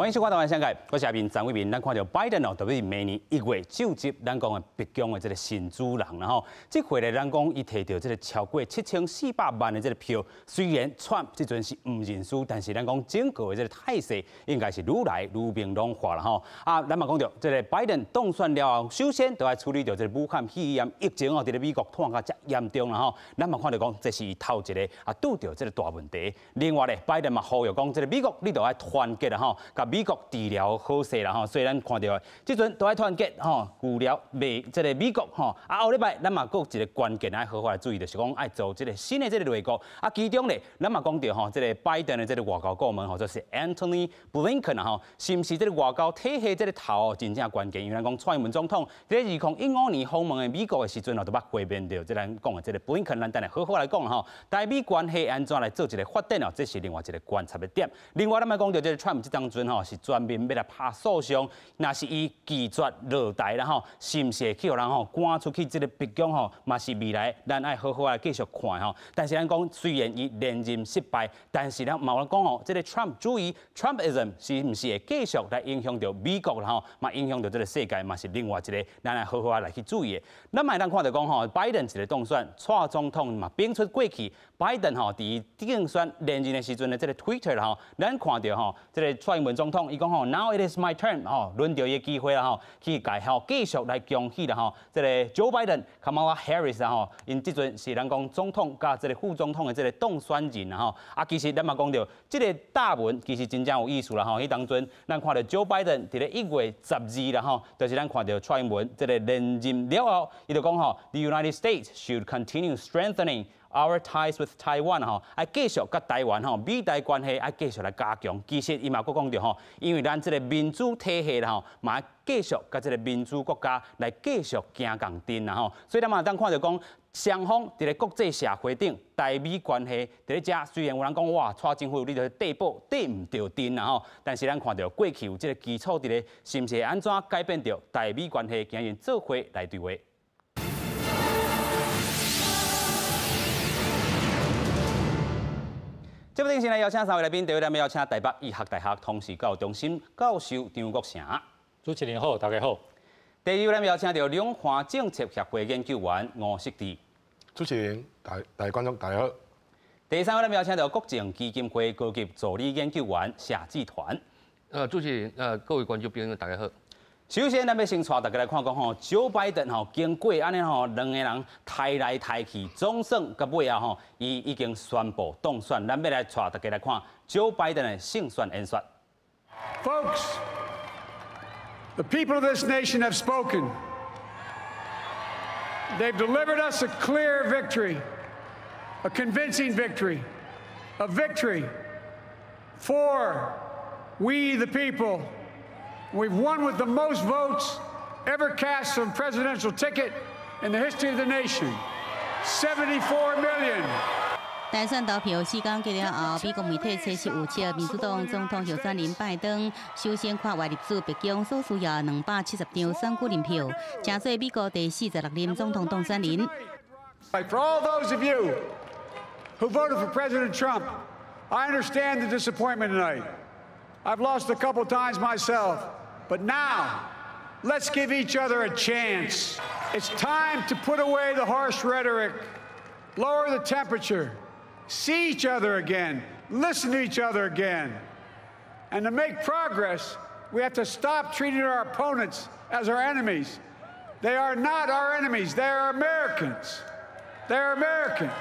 歡迎收看《台灣聲界》，我是阿明張偉民。咱看著拜登哦，特別是明年1月就職，咱講的白宮的這个新主人啦吼。這回咧，咱講伊提著這个超過7400萬的這个票，雖然川普這陣是毋認輸，但是咱講整個的這个態勢應該是愈來愈明朗化啦吼。啊，咱嘛講著這个拜登當選了後，首先就愛處理著這个武漢肺炎疫情哦，佇咧美國拖甲遮嚴重啦吼。咱嘛看著講，這是伊頭一个啊拄著這个大問題。另外咧，拜登嘛呼籲講，這个美國你著愛團結啦吼，共美國治療好勢啦吼。所以咱看著這陣都愛團結吼，治療美這个美國吼。啊，後禮拜咱嘛閣有一个關鍵愛好好來注意，就是講愛組這个新的這个內閣。啊，其中咧，咱嘛講著吼，這个拜登的這个外交顧問吼，就是 Antony Blinken 吼，是毋是這个外交體系這个頭真正關鍵？因為咱講蔡英文總統佇2015年訪問的美國的時陣哦，都捌會面著這咱講的這个 Blinken，咱等下好好來講吼，台美關係按怎來做一个發展哦，這是另外一个觀察的點。另外，咱嘛講著這个 Trump 這當陣吼是全面欲來拍訴訟，若是伊拒絕落台啦吼，是毋是會去予人吼趕出去這个白宮吼，嘛是未來咱愛好好來繼續看吼。但是咱講雖然伊連任失敗，但是咱嘛有人講吼，這个 Trump 主義 Trumpism 是毋是會繼續來影響著美國啦吼，嘛影響著這个世界，嘛是另外一个咱愛好好來去注意的。咱嘛會當看著講吼，拜登一个當選，蔡總統嘛變出過去，拜登吼佇競選連任的時陣的這个 Twitter 吼，咱看著吼，這个蔡英文總統伊講吼，Now it is my turn 吼，輪著伊的機會啦吼，去共吼繼續來恭喜啦吼，這个 Joe Biden、Kamala Harris 啦吼，𪜶這陣是咱講總統佮這个副總統的這个當選人啦吼。啊，其實咱嘛講著，這个貼文其實真正有意思啦吼。彼當陣咱看著 Joe Biden 佇咧1月12啦吼，就是咱看著蔡英文這个連任了後，伊就講吼，The United States should continue strengthening our ties with Taiwan 吼，愛繼續佮台灣吼美台關係愛繼續來加強。其實伊嘛閣講著吼，因為咱這个民主體系啦吼，嘛愛繼續佮這个民主國家來繼續行仝陣啦吼。所以咱嘛當看著講，雙方佇咧國際社會頂台美關係佇咧遮，雖然有人講哇，蔡政府你著綴寶綴毋著陣啦吼，但是咱看著過去有這个基礎佇咧，是毋是會按怎改變著台美關係？今日做伙來對話。節目頂先來邀請三位來賓，第一位咱邀請台北醫學大學通識教育中心教授張國成。主持人好，大家好。第二位咱邀請著兩岸政策協會研究員吳錫志。主持人、大觀眾大家好。第三位咱邀請著國政基金會高級助理研究員謝志團。主持人、各位觀眾朋友大家好。首先，咱欲先帶大家來看講吼，Joe Biden 吼經過按呢吼兩个人刣來刣去，總算到尾仔吼，伊已經宣布當選。咱欲來帶大家來看 Joe Biden 的勝選演說。 Folks, the people of this nation have spoken. They've delivered us a clear victory, a convincing victory, a victory for we the people. We've won with the most votes ever cast on a presidential ticket in the history of the nation, 74 million. 大選投票時間過了後，美國媒體測試預測，民主黨總統候選人拜登首先跨越入主白宮所需要270張選舉人票，成做美國第46任總統當選人。 For all those of you who voted for President Trump, I understand the disappointment tonight. I've lost a couple times myself, but now let's give each other a chance. It's time to put away the harsh rhetoric, lower the temperature, see each other again, listen to each other again. And to make progress, we have to stop treating our opponents as our enemies. They are not our enemies, they are Americans. They are Americans.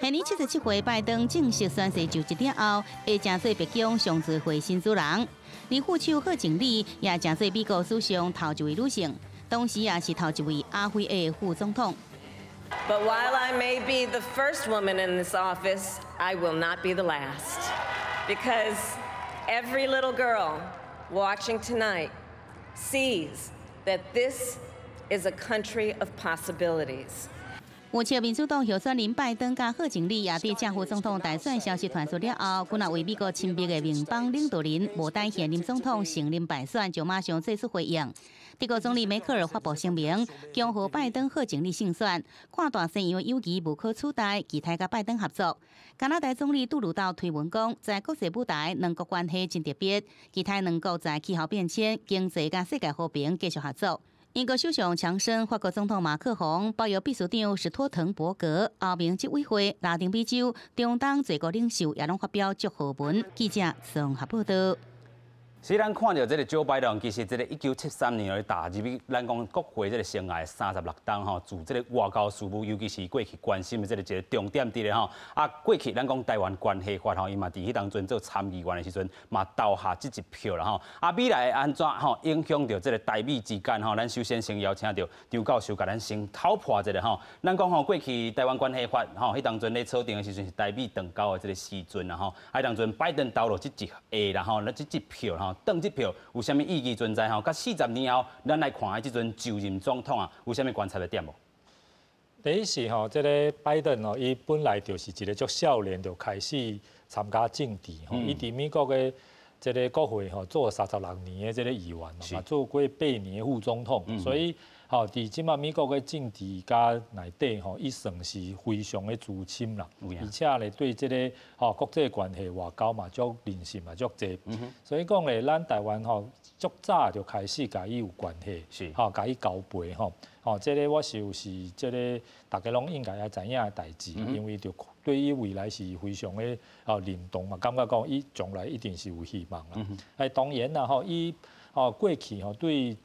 現年77歲，拜登正式宣誓就職了後，會成做白宮上濟歲新主人。而副手賀錦麗也成做美國史上頭一位女性，同時也是頭一位亞非裔副總統。 But while I may be the first woman in this office, I will not be the last. Because every little girl watching tonight sees that this is a country of possibilities. 有稱民主黨候選人拜登佮賀錦麗也佇正副總統大選消息傳出了後，閣若為美國親美的盟邦領導人無等現任總統承認敗選，就馬上做出回應。德國總理梅克爾發布聲明，恭賀拜登賀錦麗勝選，看大西洋友誼無可取代，期待佮拜登合作。加拿大總理杜魯道推文講，在國際舞台，兩國關係真特別，期待兩國在氣候變遷、經濟佮世界和平繼續合作。英國首相強生、法國總統馬克宏、北約秘書長史托滕伯格、歐盟執委會、拉丁美洲、中東濟國領袖也攏發表祝賀文。記者綜合報道。是咱看著這个蔣拜登，其實這个1973年來踏入去咱講國會這个生涯36冬吼，自這个外交事務，尤其是過去關心的這个一个重點佇咧吼。啊，過去咱講台灣關係法吼，伊嘛佇彼當陣做參議員的時陣，嘛投下這一票啦吼。啊，未來會按怎吼影響著這个台美之間吼？咱首先先邀請著張教授共咱先透破一下吼。咱講吼過去台灣關係法吼，彼當陣咧草訂的時陣是台美斷交的這个時陣啦吼。啊，當陣拜登投落這一下啦吼，那這一票吼。轉這票有啥物意義存在吼？佮40年後，咱來看彼陣就任總統啊，有啥物觀察的點無？第一是吼，這个拜登哦，伊本來就是一个足少年就開始參加政治吼，伊佇美國的這个國會吼做36年的這个議員，嘛做過8年的副總統，所以吼佇這馬美國的政治家內底吼，伊算是非常的資深啦，而且咧對這个吼國際關係外交嘛足認識嘛足濟，所以講咧，咱台灣吼足早就開始共伊有關係，吼共伊交陪吼，吼這个我想是這个大家攏應該愛知影的代誌，因為就對伊未來是非常的吼認同嘛，感覺講伊將來一定是有希望啦。哎，當然啦吼，伊吼過去吼對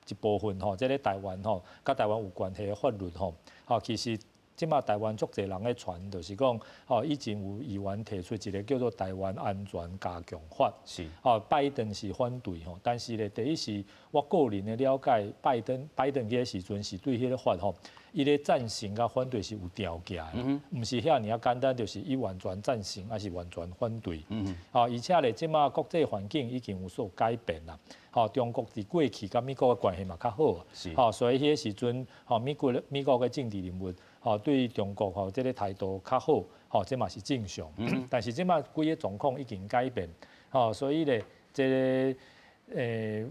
一部分吼，這个台灣吼，佮台灣有關係的法律吼，吼其實這馬台灣足濟人咧傳，就是講吼以前有議員提出一个叫做台灣安全加強法，吼拜登是反對吼，但是咧第一是我個人的了解，拜登彼个時陣是對彼个法吼，伊咧贊成佮反對是有條件的，毋是遐爾仔簡單，就是伊完全贊成抑是完全反對。吼，而且咧，這馬國際環境已經有所改變啦。吼，中國佇過去佮美國的關係嘛較好，吼，所以彼个時陣，吼美國的政治人物，吼對中國吼這个態度較好，吼這嘛是正常。但是這馬規个狀況已經改變，吼，所以咧，這个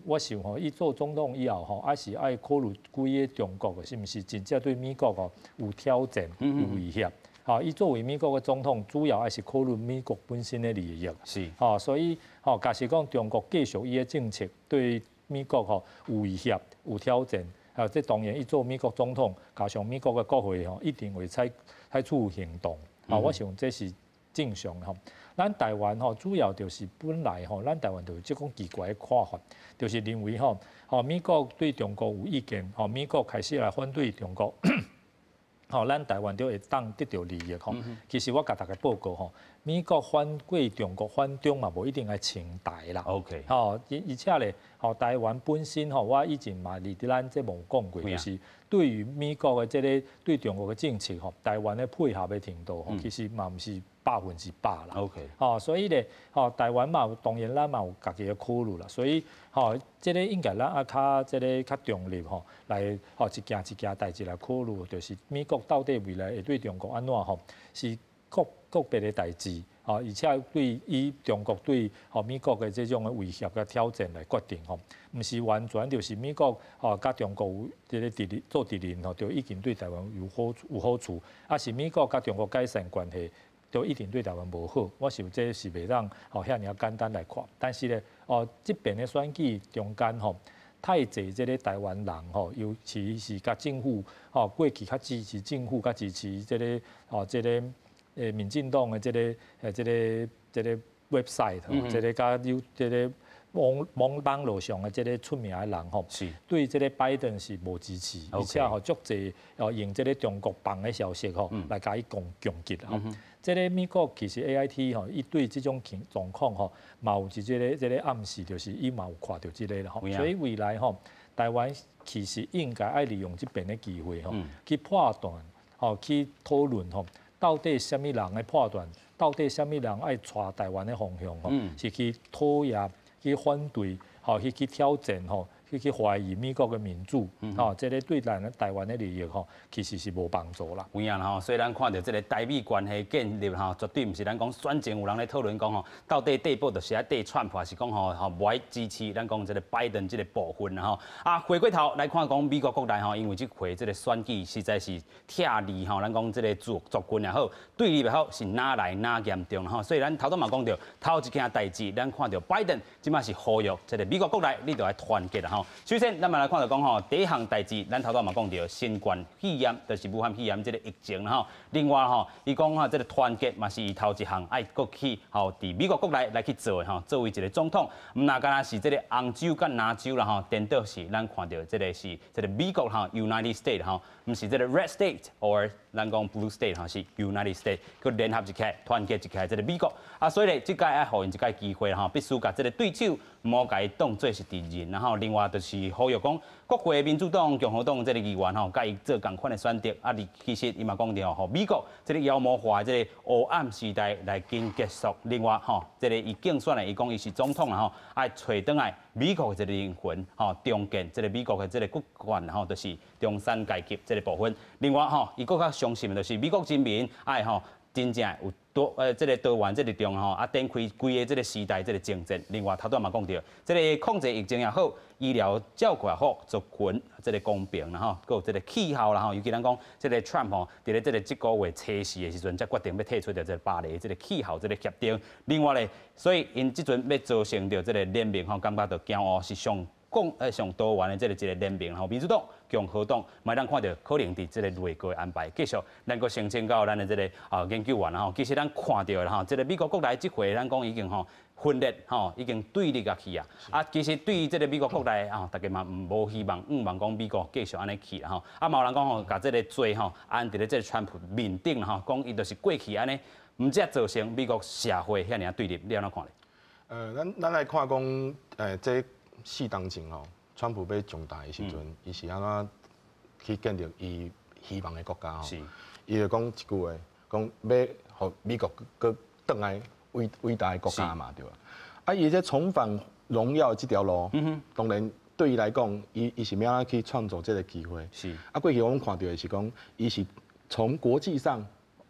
我想吼，伊做總統以後吼，還是愛考慮規个中國的是毋是真正對美國吼有挑戰、有威脅。吼，伊作為美國的總統，主要還是考慮美國本身的利益。吼，所以吼，假設講中國繼續伊的政策對美國吼有威脅、有挑戰，啊，這當然伊做美國總統，加上美國的國會吼，一定會採取行動。啊，我想這是正常吼。咱台灣吼，主要就是本來吼，咱台灣就有這種奇怪的看法，就是認為吼，吼美國對中國有意見，吼美國開始來反對中國，吼咱台灣就會當得著利益吼。其實我共大家報告吼，美國反對中國反中嘛，無一定愛親台啦。 吼，而且咧，吼台灣本身吼，我以前嘛佇咱節目講過，就是對於美國的這个對中國的政策吼，台灣的配合的程度吼，其實嘛毋是100%啦。 吼，所以咧，吼台灣嘛，當然咱嘛有家己的考慮啦。所以，吼，這个應該咱愛較這个較中立吼，來吼一件一件代誌來考慮，就是美國到底未來會對中國按怎吼，是各個別的代誌，吼，而且對以中國對吼美國的這種的威脅佮挑戰來決定吼，毋是完全就是美國吼佮中國有這个敵人做敵人吼，就已經對台灣有好處，抑是美國佮中國改善關係，就一定對台灣無好。我想這是袂當吼遐爾簡單來看。但是咧，哦，這邊的選舉中間吼，太濟這个台灣人吼，尤其是佮政府吼過去較支持政府，較支持這个吼這个民進黨的這个 website，這个佮有這个網絡上的這个出名的人吼，對這个拜登是無支持，而且吼足濟哦用這个中國放的消息吼來共伊攻擊吼。這个美國其實 AIT 吼，伊對這種狀況吼，嘛有一這個暗示，就是伊嘛有看著這个啦吼。所以未來吼，台灣其實應該愛利用這邊的機會吼，去判斷吼，去討論吼，到底啥物人的判斷，到底啥物人愛帶台灣的方向吼，是去討厭、去反對、吼去挑戰吼，去懷疑美國的民主，吼，這个對咱台灣的利益吼，其實是無幫助啦。有影吼，所以咱看著這个台美關係建立吼，絕對毋是咱講選前有人咧討論講吼，到底綴報就是愛綴川普，還是講吼吼無愛支持咱講這个拜登這个部分啦吼。啊，回過頭來看講美國國內吼，因為這回這个選舉實在是拆離吼，咱講這个族群也好，對立也好，是愈來愈嚴重吼。所以咱頭拄嘛講著，頭一件代誌，咱看著拜登這馬是呼籲這个美國國內，你著愛團結啦吼。首先，咱嘛來看著講吼，第一項代誌，咱頭拄嘛講著新冠肺炎，就是武漢肺炎這个疫情啦吼。另外吼，伊講吼，這个團結嘛是伊頭一項愛閣去吼，佇美國國內來去做的吼，作為一个總統，毋若干焦是這个紅州佮藍州啦吼，顛倒是咱看著這个是這个美國吼，United States 吼，毋是這个 Red State or 咱講 Blue State 吼，是 United States，閣聯合一起來，團結一起來，這个美國啊，所以咧，這屆愛予𪜶一屆機會吼，必須共這个對手毋好共伊當做是敵人，然後另外就是呼籲講，國會民主黨、共和黨這个議員吼，共伊做仝款的選擇啊，而其實伊嘛講著吼，美國這个妖魔化的這个黑暗時代來緊結束。另外吼，這个伊競選的，伊講伊是總統啦吼，愛揣轉來美國的這个靈魂吼，重建這个美國的這个國權吼，就是中產階級這个部分。另外吼，伊閣較相信的就是美國人民愛吼，真正有多這个多元這个中吼，啊，展開規个這个時代這个征戰。另外頭拄嘛講著，這个控制疫情也好，醫療照顧也好，族群這个公平啦吼，閣有這个氣候啦吼，尤其咱講這个 Trump 吼，佇咧這个這个月初四的時陣，才決定欲退出著這个巴黎這个氣候這个協定。另外咧，所以𪜶這陣欲組成著這个聯盟吼，感覺著驚哦是上講上多元的這个一个聯盟吼，民主黨、共和黨，嘛咱看著可能佇這个內閣安排。繼續，咱閣申請到咱的這个研究員吼，其實咱看著的吼，這个美國國內這回咱講已經吼分裂吼，已經對立啊去啊。啊，其實對於這个美國國內啊，大家嘛無希望，向望講美國繼續按呢去啦吼。啊，嘛有人講吼，共這个罪吼按佇咧這个川普面頂吼，講伊就是過去按呢，毋才造成美國社會遐爾對立，你按怎看咧？咱來看講，這4冬前吼，川普欲上台的時陣，伊是按怎去建立伊希望的國家吼？伊就講一句話，講欲予美國閣轉來偉大的國家嘛，對吧？啊，伊這重返榮耀這條路，當然對伊來講，伊是欲按怎去創造這个機會？啊，過去我們看著的是講，伊是從國際上，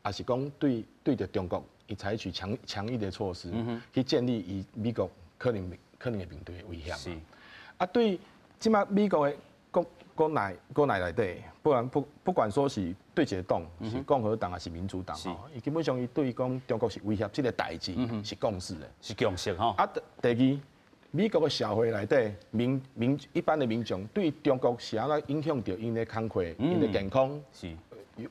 也是講對著中國，伊採取強硬的措施，去建立伊美國可能會面對的威脅。啊，對，這馬美國的國內內底，不管說是對一个黨，是共和黨還是民主黨，吼，伊基本上伊對講中國是威脅這个代誌是共識的，是共識吼。啊，第二，美國的社會內底民一般的民眾對中國是按怎影響著𪜶的工課、𪜶的健康，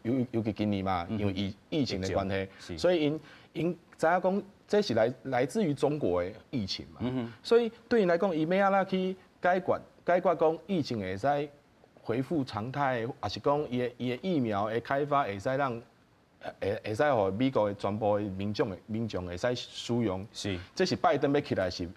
尤其今年嘛，因為疫情的關係，所以𪜶知影講這是來自於中國的疫情嘛，所以對𪜶來講，伊欲按怎去解決講疫情會使恢復常態，抑是講伊的疫苗的開發會使讓會使予美國的全部的民眾會使使用。這是拜登欲起來是欲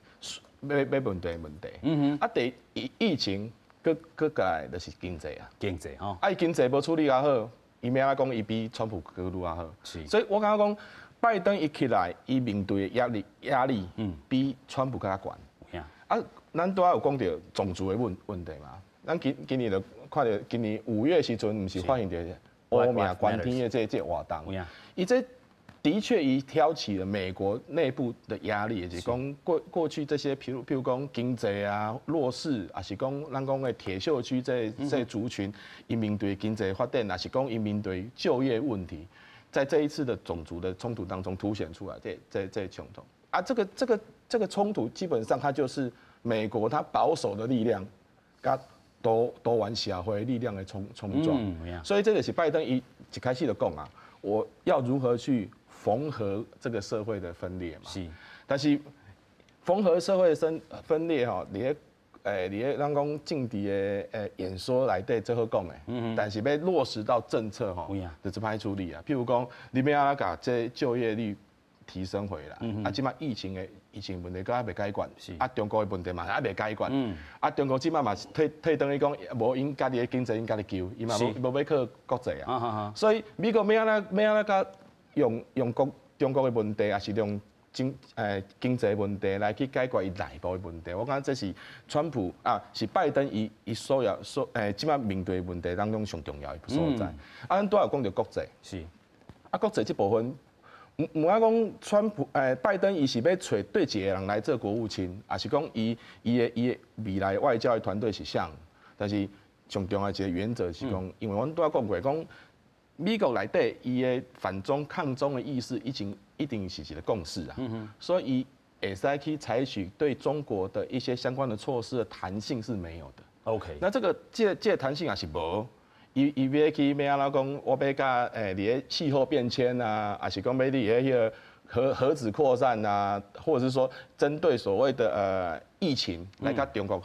面對的問題。啊，第疫情閣過來就是經濟啊。經濟吼。啊，伊經濟無處理較好，伊欲按怎講伊比川普閣愈較好。所以我感覺講，拜登伊起來，伊面對的壓力，比川普閣較懸。啊，咱拄仔有講著種族的問題嘛？咱今年就看著今年5月時陣，毋是發生著烏名關天的這活動。伊這的確伊挑起了美國內部的壓力，就是講過去這些，譬如講經濟啊弱勢，抑是講咱講的鐵鏽區這族群，伊面對經濟發展，抑是講伊面對就業問題，在這一次的種族的衝突當中凸顯出來這衝突啊，這個衝突基本上它就是美國它保守的力量，佮多元社會力量的衝撞，所以這個是拜登伊一開始就講啊，我要如何去縫合這個社會的分裂嘛？但是縫合社會的分裂吼，佇咧咱講政治的演說內底最好講的，但是欲落實到政策吼，就是歹處理啊。譬如講，你欲按怎共這就業率提升回來，啊，這馬疫情問題閣猶未解決，啊，中國的問題嘛猶未解決，啊，中國這馬嘛退轉去講，無𪜶家己的經濟𪜶家己救，伊嘛無欲靠國際啊，所以美國欲按怎欲按怎共用中國的問題，抑是用經濟問題來去解決伊內部的問題。我感覺這是川普啊，是拜登伊所有所這擺面對的問題當中上重要的所在。啊，咱拄仔有講著國際，啊，國際這部分，毋毋愛講川普拜登伊是欲揣佗一個人來做國務卿，抑是講伊的未來外交的團隊是啥？但是上重要一個原則是講，因為阮拄仔講過講，美國內底伊的反中抗中的意識已經一定是一個共識啊，所以會使去採取對中國的一些相關的措施的彈性是沒有的。 那這個彈性也是無，伊欲去欲按怎講，我欲佮佇咧氣候變遷啊，抑是講欲佇咧彼個核子擴散啊，或者是說針對所謂的疫情來佮中國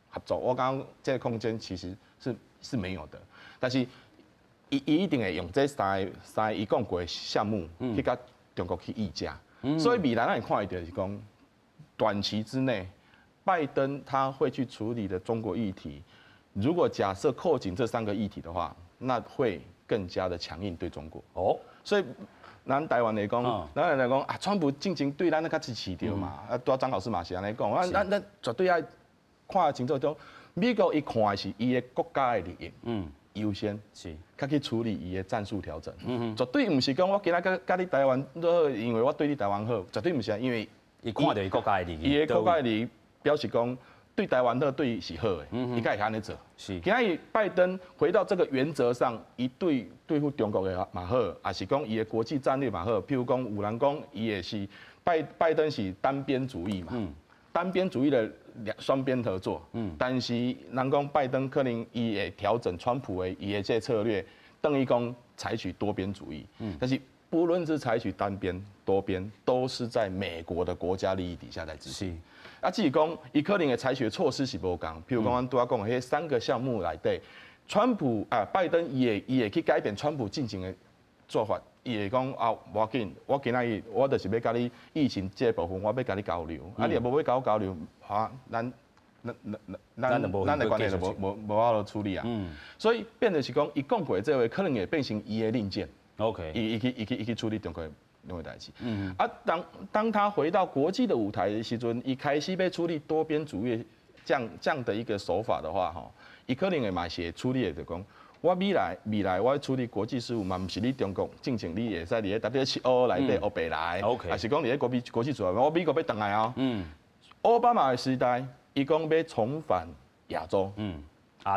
合作，我感覺這個空間其實是沒有的。但是伊一定會用這三個伊講過的項目去佮中國去議價。所以未來咱會看著就是講，短期之內，拜登他會去處理的中國議題，如果假設扣緊這三個議題的話，那會更加的強硬對中國。所以咱台灣來講，咱來講啊，川普進前對咱較支持著嘛，啊，拄仔張老師嘛是按呢講，咱絕對愛看清楚，講美國伊看的是伊的國家的利益，優先，較去處理伊的戰術調整，絕對毋是講我今仔佮你台灣好，因為我對你台灣好，絕對毋是，因為伊看著伊國家的利益，伊的國家的利益表示講對台灣好，對伊是好的，伊才會按呢做。今仔日拜登回到這個原則上，伊對付中國的嘛好，抑是講伊的國際戰略嘛好，譬如講有人講伊也是拜登是單邊主義嘛，單邊主義的兩雙邊合作，但是人講拜登可能伊會調整川普的伊的這個策略，等於講採取多邊主義，但是不論是採取單邊、多邊，都是在美國的國家利益底下在執行。啊，只是講伊可能會採取的措施是無仝，譬如講阮拄仔講的彼三個項目內底，川普啊，拜登伊會去改變川普進前的做法，伊會講啊，無要緊，我今仔日我就是欲佮你疫情這個部分，我欲佮你交流，啊，你若無欲佮我交流，哈，咱的關係就無法度處理啊。所以變成是講，伊講過的這話可能會變成伊的令箭。 伊去處理中國兩個代誌。啊，當他回到國際的舞台的時陣，伊開始欲處理多邊主義這樣的一個手法的話，吼，伊可能會嘛是會處理的就講，我未來我處理國際事務嘛，毋是你中國進前你會使佇咧 WTO 內底烏白來，抑是講佇咧國際組織，我美國欲轉來哦。奧巴馬的時代，伊講欲重返亞洲。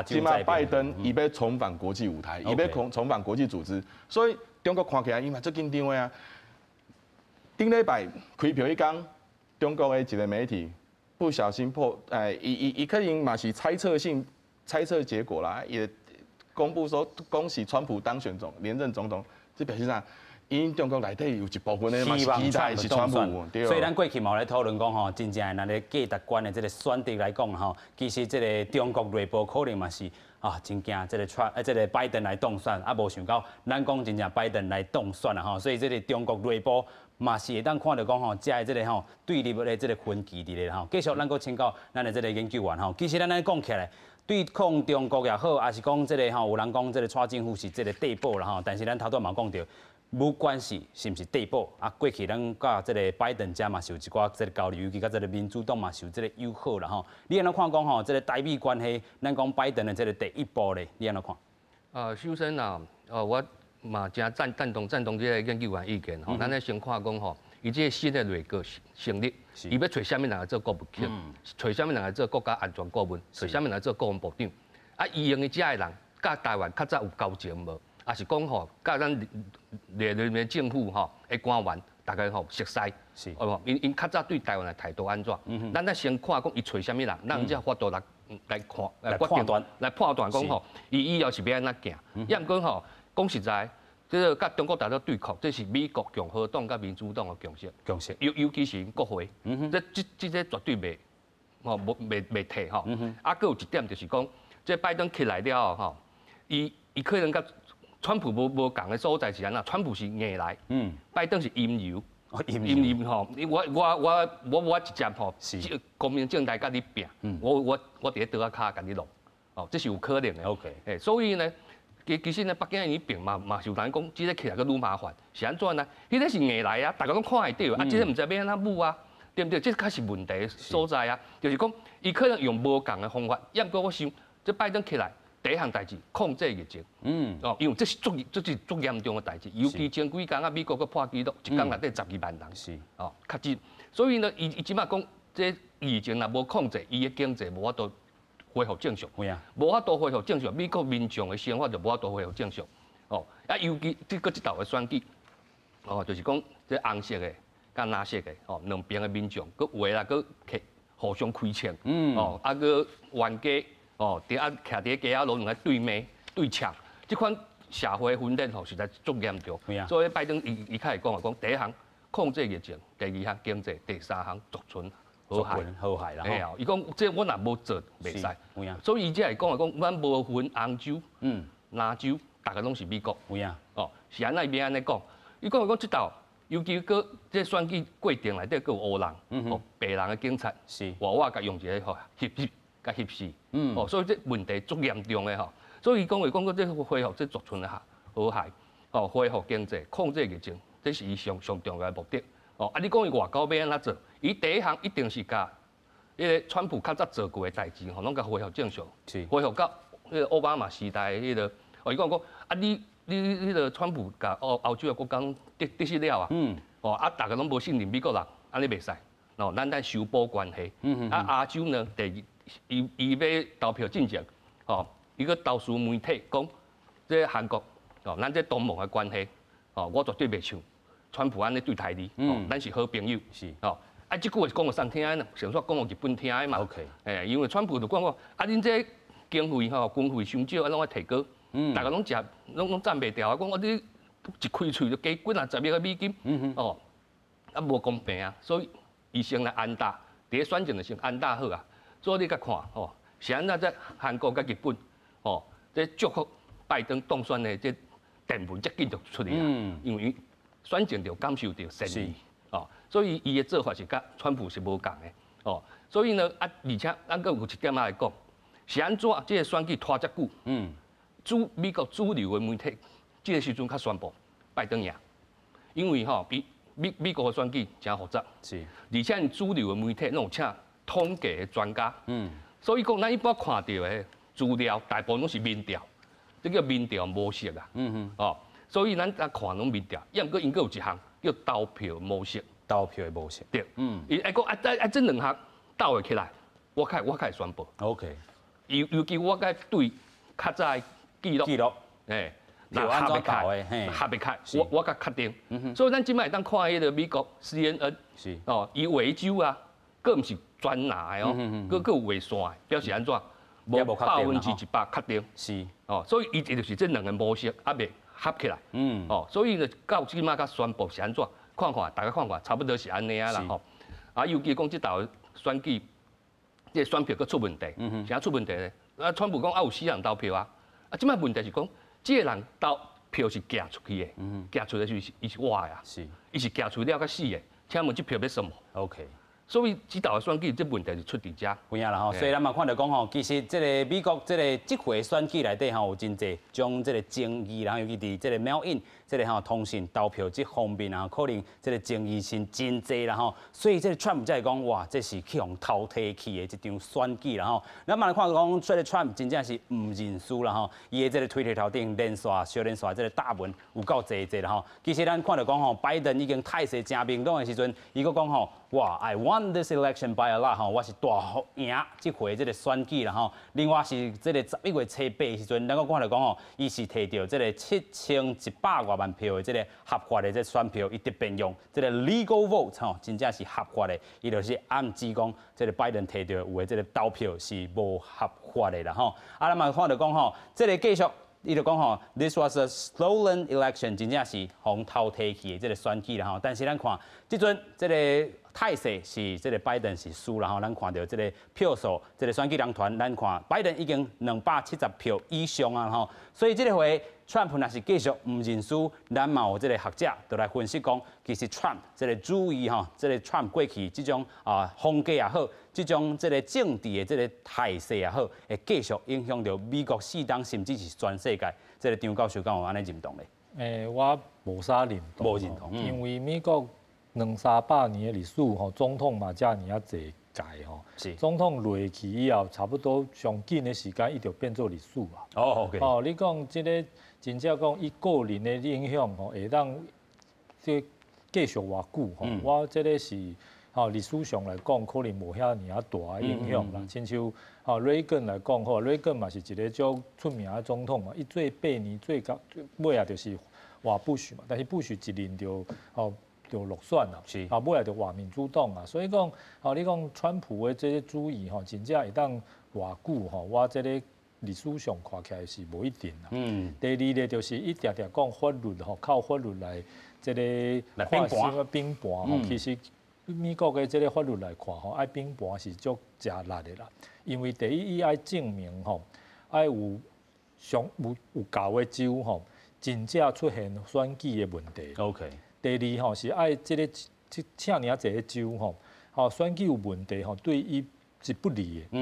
這擺拜登伊欲重返國際舞台，伊欲重返國際組織，所以中國看起來伊嘛足緊張的啊。頂禮拜開票彼工，中國的一個媒體不小心破，伊可能嘛是猜測性猜測結果啦，也公布說恭喜川普當選連任總統，這表示啥？𪜶中國內底有一部分的嘛是期待是川普，所以咱過去嘛有咧討論講吼，真正的咱咧價值觀的這個選擇來講吼，其實這個中國內部可能嘛是啊，真驚這個川這個拜登來當選，啊無想到咱講真正拜登來當選啦吼，所以這個中國內部嘛是會當看著講吼，遮的這個吼對立的這個分歧佇咧吼。繼續咱閣請教咱的這個研究員吼，其實咱按呢講起來，對抗中國也好，抑是講這個吼，有人講這個蔡政府是這個綴寶啦吼，但是咱頭拄嘛講著，無關係是毋是綴寶啊？過去咱佮這個拜登遮嘛是有一寡這個交流，尤其佮這個民主黨嘛是有這個友好啦吼。你按怎看講吼？這個台美關係，咱講拜登的這個第一步咧，你按怎看？首先啊，我嘛誠贊同這個研究員意見吼。咱咧先看講吼，伊這個新的內閣成立，伊欲揣啥物人來做國務卿，揣啥物人來做國家安全顧問，揣啥物人來做國防部長。啊，伊用的遮的人，佮台灣較早有交情無？抑是講吼，佮咱聯邦政府吼的官員，大家吼熟似，哦，𪜶較早對台灣的態度按怎？咱愛先看講伊揣啥物人，咱才法度來看來判斷，來判斷講吼，伊以後是欲按怎行？抑毋過吼，講實在，這個佮中國大陸對抗，這是美國共和黨佮民主黨的共識。共識。尤其是𪜶國會，這絕對袂吼無袂退吼。啊，閣有一點就是講，這拜登起來了後吼，伊可能佮川普無仝的所在是按怎？川普是硬來，拜登是陰柔，陰柔吼。我直接吼，光明正大佮你拚，我佇咧桌仔跤共你弄，哦，這是有可能的。 所以呢，其實呢，北京呢邊嘛是有人講，這个起來閣愈麻煩，是按怎呢？彼个是硬來啊，逐家攏看會著，啊，這个毋知欲按怎舞啊，對毋對？這較是問題所在啊，就是講，伊可能用無仝的方法，抑毋過我想，這拜登起來第一項代誌控制疫情，哦，因為這是足嚴重的代誌，尤其前幾工啊，美國閣破紀錄，一工內底12萬人，哦，確診，所以呢，伊這擺講，這疫情若無控制，伊的經濟無法度恢復正常，無法度恢復正常，美國民眾的生活就無法度恢復正常，哦，啊，尤其這閣這道的選舉，哦，就是講這紅色的佮藍色的，哦，兩邊的民眾閣有的啦，閣互相開槍，哦，啊，閣冤家，哦，佇啊徛佇街仔路兩个對罵對嗆，這款社會分裂吼實在足嚴重。所以拜登伊較會講啊，講第一項控制疫情，第二項經濟，第三項族群和諧。和諧啦。嘿啊，伊講這我若無做袂使，所以伊才會講啊，講咱無分紅州、藍州，逐家攏是美國。哦，是按怎伊欲按呢講？伊講講這道，尤其閣這選舉過程內底閣有烏人、哦白人的警察，活活共用一个吼翕翕共翕死。哦，所以這問題足嚴重的吼。所以伊講話講閣這恢復這族群的和諧，哦，恢復經濟，控制疫情，這是伊上上重要的目的。哦，啊，你講伊外交欲按怎做？伊第一項一定是共彼个川普較早做過的代誌吼，攏共恢復正常，恢復到彼个奧巴馬時代的彼个。哦，伊講講啊，你彼个川普共歐洲的國家得失了啊，哦，啊，逐家攏無信任美國人，按呢袂使，哦，咱愛修補關係。啊，亞洲呢，第二，伊欲投票進前，哦，伊閣投書媒體講，這韓國，哦，咱這東盟的關係，哦，我絕對袂像川普按呢對待你，哦，咱是好朋友，哦，啊，這句話講予啥人聽的呢？上煞講予日本聽的嘛。 欸，因為川普就講講，啊，恁這經費吼，軍費傷少，啊，攏愛提高，逐家攏食，攏攏攢袂牢啊！講啊，你一開喙就加幾若十億个美金，哦，啊無公平啊！所以伊先來安搭，佇咧選戰就先安搭好啊。所以你共看吼，是按怎這韓國佮日本，吼，這祝福拜登當選的這電文遮緊就出來啊，因為選前就感受著善意，哦，所以伊的做法是佮川普是無仝的，哦，所以呢，啊，而且咱閣有一點仔來講，是按怎這个選舉拖遮久，美國主流的媒體，這个時陣較宣布拜登贏，因為吼，比美國的選舉誠複雜，而且主流的媒體攏有請統計的專家，所以講咱一般看著的資料，大部分攏是民調，這叫民調模式啊，哦，所以咱看攏民調，抑毋過𪜶閣有一項叫投票模式，投票的模式，對，伊愛講啊啊這兩項鬥會起來，我較會宣布，OK，尤其我愛對較早的記錄，記錄，欸，票按怎投的，合袂開，我較確定。所以咱這擺會當看彼个美國 CNN，哦，伊畫州啊，閣毋是全藍的哦，閣有畫線的，表示按怎？無100%確定。哦，所以伊就是這兩个模式猶未合起來。哦，所以呢，到這擺才宣布是按怎？看看，大家看看，差不多是按呢啊啦吼。啊，尤其講這道選舉，這個選票閣出問題，啥出問題咧？啊，川普講啊有死人投票啊，啊，這擺問題是講，這个人投票是寄出去的，寄出去是伊是活的啊，伊是寄出了才死的，請問這票欲算無？OK。所以這道的選舉，這問題就出佇遮。有影啦吼，所以咱嘛看著講吼，其實這个美國這个這回選舉內底吼，有真濟種這个爭議，然後尤其佇這个 mail in 這个吼通訊投票這方面啊，可能這个爭議性真濟啦吼。所以這个 Trump 才會講哇，這是去予偷提去的這場選舉啦吼。咱嘛來看講，這个 Trump 真正是毋認輸啦吼。伊的這个推特頭頂連續小連續這个打文有夠濟濟啦吼。其實咱看著講吼，拜登已經態勢誠明朗的時陣，伊閣講吼，哇，I won this election by a lot 吼，我是大幅贏這回這个選舉啦吼。另外是這个11月初8的時陣，咱閣看著講吼，伊是提著這个7100外萬票的這个合法的這選票，伊特別用這个 legal vote 吼，真正是合法的。伊就是暗指講，這个拜登提著有的這个投票是無合法的啦吼。啊，咱嘛看著講吼，這个繼續。伊就講吼，This was a stolen election，真正是予偷提去的這个選舉啦吼。但是咱看，這陣這个態勢是這个拜登是輸啦吼。咱看著這个票數，這个選舉人團，咱看拜登已經270票以上啊吼。所以這个回 Trump 若是繼續毋認輸，咱嘛有這个學者就來分析講，其實 Trump 這个主意吼，這个 Trump 過去這種啊風格也好，這種這个政治的這个態勢也好，會繼續影響著美國四黨，甚至是全世界這這個張教授敢有按呢認同咧？我無啥認同，無認同，因為美國兩三百年的歷史吼，總統嘛遮爾啊濟屆吼，總統落去以後，差不多上緊的時間，伊就變做歷史啊。哦，你講這個真正講伊個人的影響吼，會當這繼續偌久吼？我這個是吼歷史上來講，可能無遐爾啊大的影響啦。親像吼雷根來講吼，雷根嘛是一個足出名的總統嘛，伊做8年做到尾啊，就是換布什嘛，但是布什一任就吼就落選啦，啊，尾來就換民主黨啊，所以講，吼你講川普的這個主意吼，真正會當偌久吼，我這個歷史上看起來是無一定啦。第二個就是伊定定講法律吼，靠法律來這個來反盤反盤吼，其實美國的這個法律來看吼，愛反盤是足食力的啦。因為第一，伊愛證明吼，愛有上有有夠的州吼，真正出現選舉的問題。 第二吼是愛這個這遮爾濟个州吼，吼選舉有問題吼，對伊是不利的，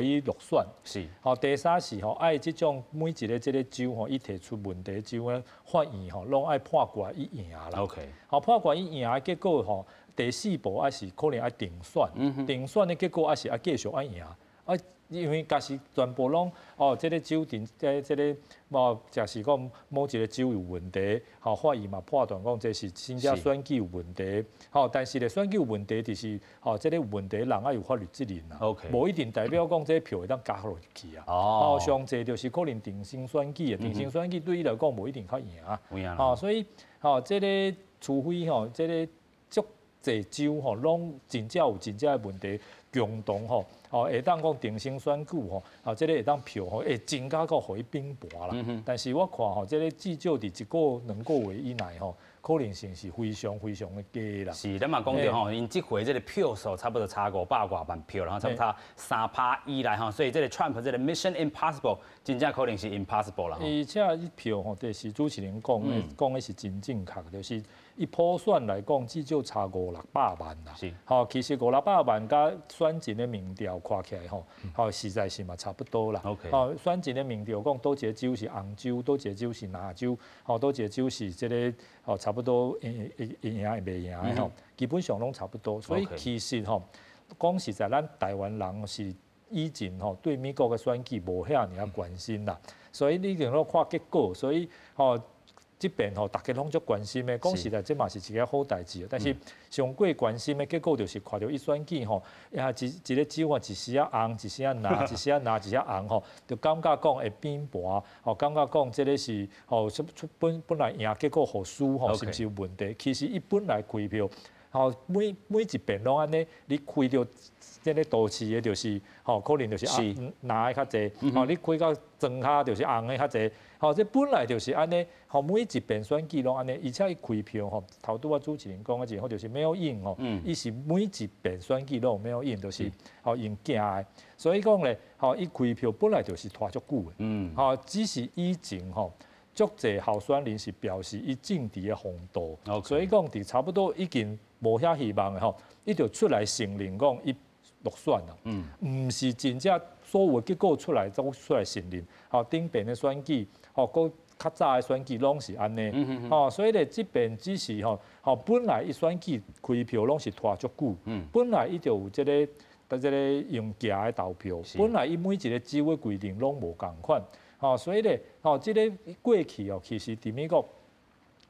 予伊落選。吼，第三是吼愛這種每一個這個州吼，伊提出問題州的法院吼，攏愛判決伊贏啦。 吼，判決伊贏的結果吼，第四步還是可能愛重選，重選的結果還是愛繼續愛贏。啊，因為假使全部攏哦，這個州陣這這個無，就是講某一個州有問題，吼，法院嘛判斷講這是真正選舉有問題，吼，但是咧選舉有問題，就是吼，這個有問題人愛有法律責任啦。 無一定代表講這個票會當加落去啊。哦，上濟就是可能重新選舉的，重新選舉對伊來講無一定較贏。吼，所以吼，這個除非吼，這個足濟州吼，攏真正有真正的問題，共同吼，哦，會當講重新選舉吼，啊，這個會當票吼會增加閣予伊反盤啦。但是我看吼，這個至少佇一個兩個月以內吼，可能性是非常非常的低啦。是，咱嘛講著吼，𪜶這回這個票數差不多差500外萬票，然後差不多差3趴以內吼，所以這個 Trump 這個 Mission Impossible 真正可能是 impossible 啦。而且伊票吼，就是主持人講的，講的是真正確，就是伊普選來講，至少差五六百萬啦。吼，其實五六百萬佮選前的民調看起來吼，吼實在是嘛差不多啦。 吼，選前的民調講，佗一個州是紅州，佗一個州是藍州，吼，佗一個州是這個吼差不多會會贏會袂贏的吼，基本上攏差不多。所以其實吼，講實在，咱台灣人是以前吼對美國的選舉無遐爾仔關心啦，所以你一定攏看結果，所以吼。這邊吼，大家攏足關心的，講實在，這嘛是一個好代誌。但是上過關心的結果就是看著伊選舉吼，呀一一個州啊，一時仔紅，一時仔藍，一時仔藍，一時仔紅吼，就感覺講會變盤，吼，感覺講這個是吼出出本本來贏，結果予輸吼，是毋是有問題？其實伊本來開票，吼每每一遍攏按呢，你開著這個都市的，就是吼，可能就是紅藍的較濟，吼，你開到莊跤就是紅的較濟，吼，這本來就是按呢，吼，每一遍選舉攏按呢，而且伊開票吼，頭拄仔主持人講的真好，就是 mail in 吼，伊是每一遍選舉攏有 mail in，就是吼用寄的，所以講咧，吼，伊開票本來就是拖足久的，吼，只是以前吼，足濟候選人是表示伊政治的風度，所以講佇差不多已經無遐希望的吼，伊就出來承認講伊落選啦，毋是真正所有的結果出來都出來承認。吼，頂遍的選舉，吼，閣較早的選舉攏是按呢，吼，所以咧這遍只是吼，吼本來伊選舉開票攏是拖足久，本來伊就有這個這個用寄的投票，本來伊每一個州的規定攏無仝款。吼，所以咧，吼，這個過去哦，其實佇美國，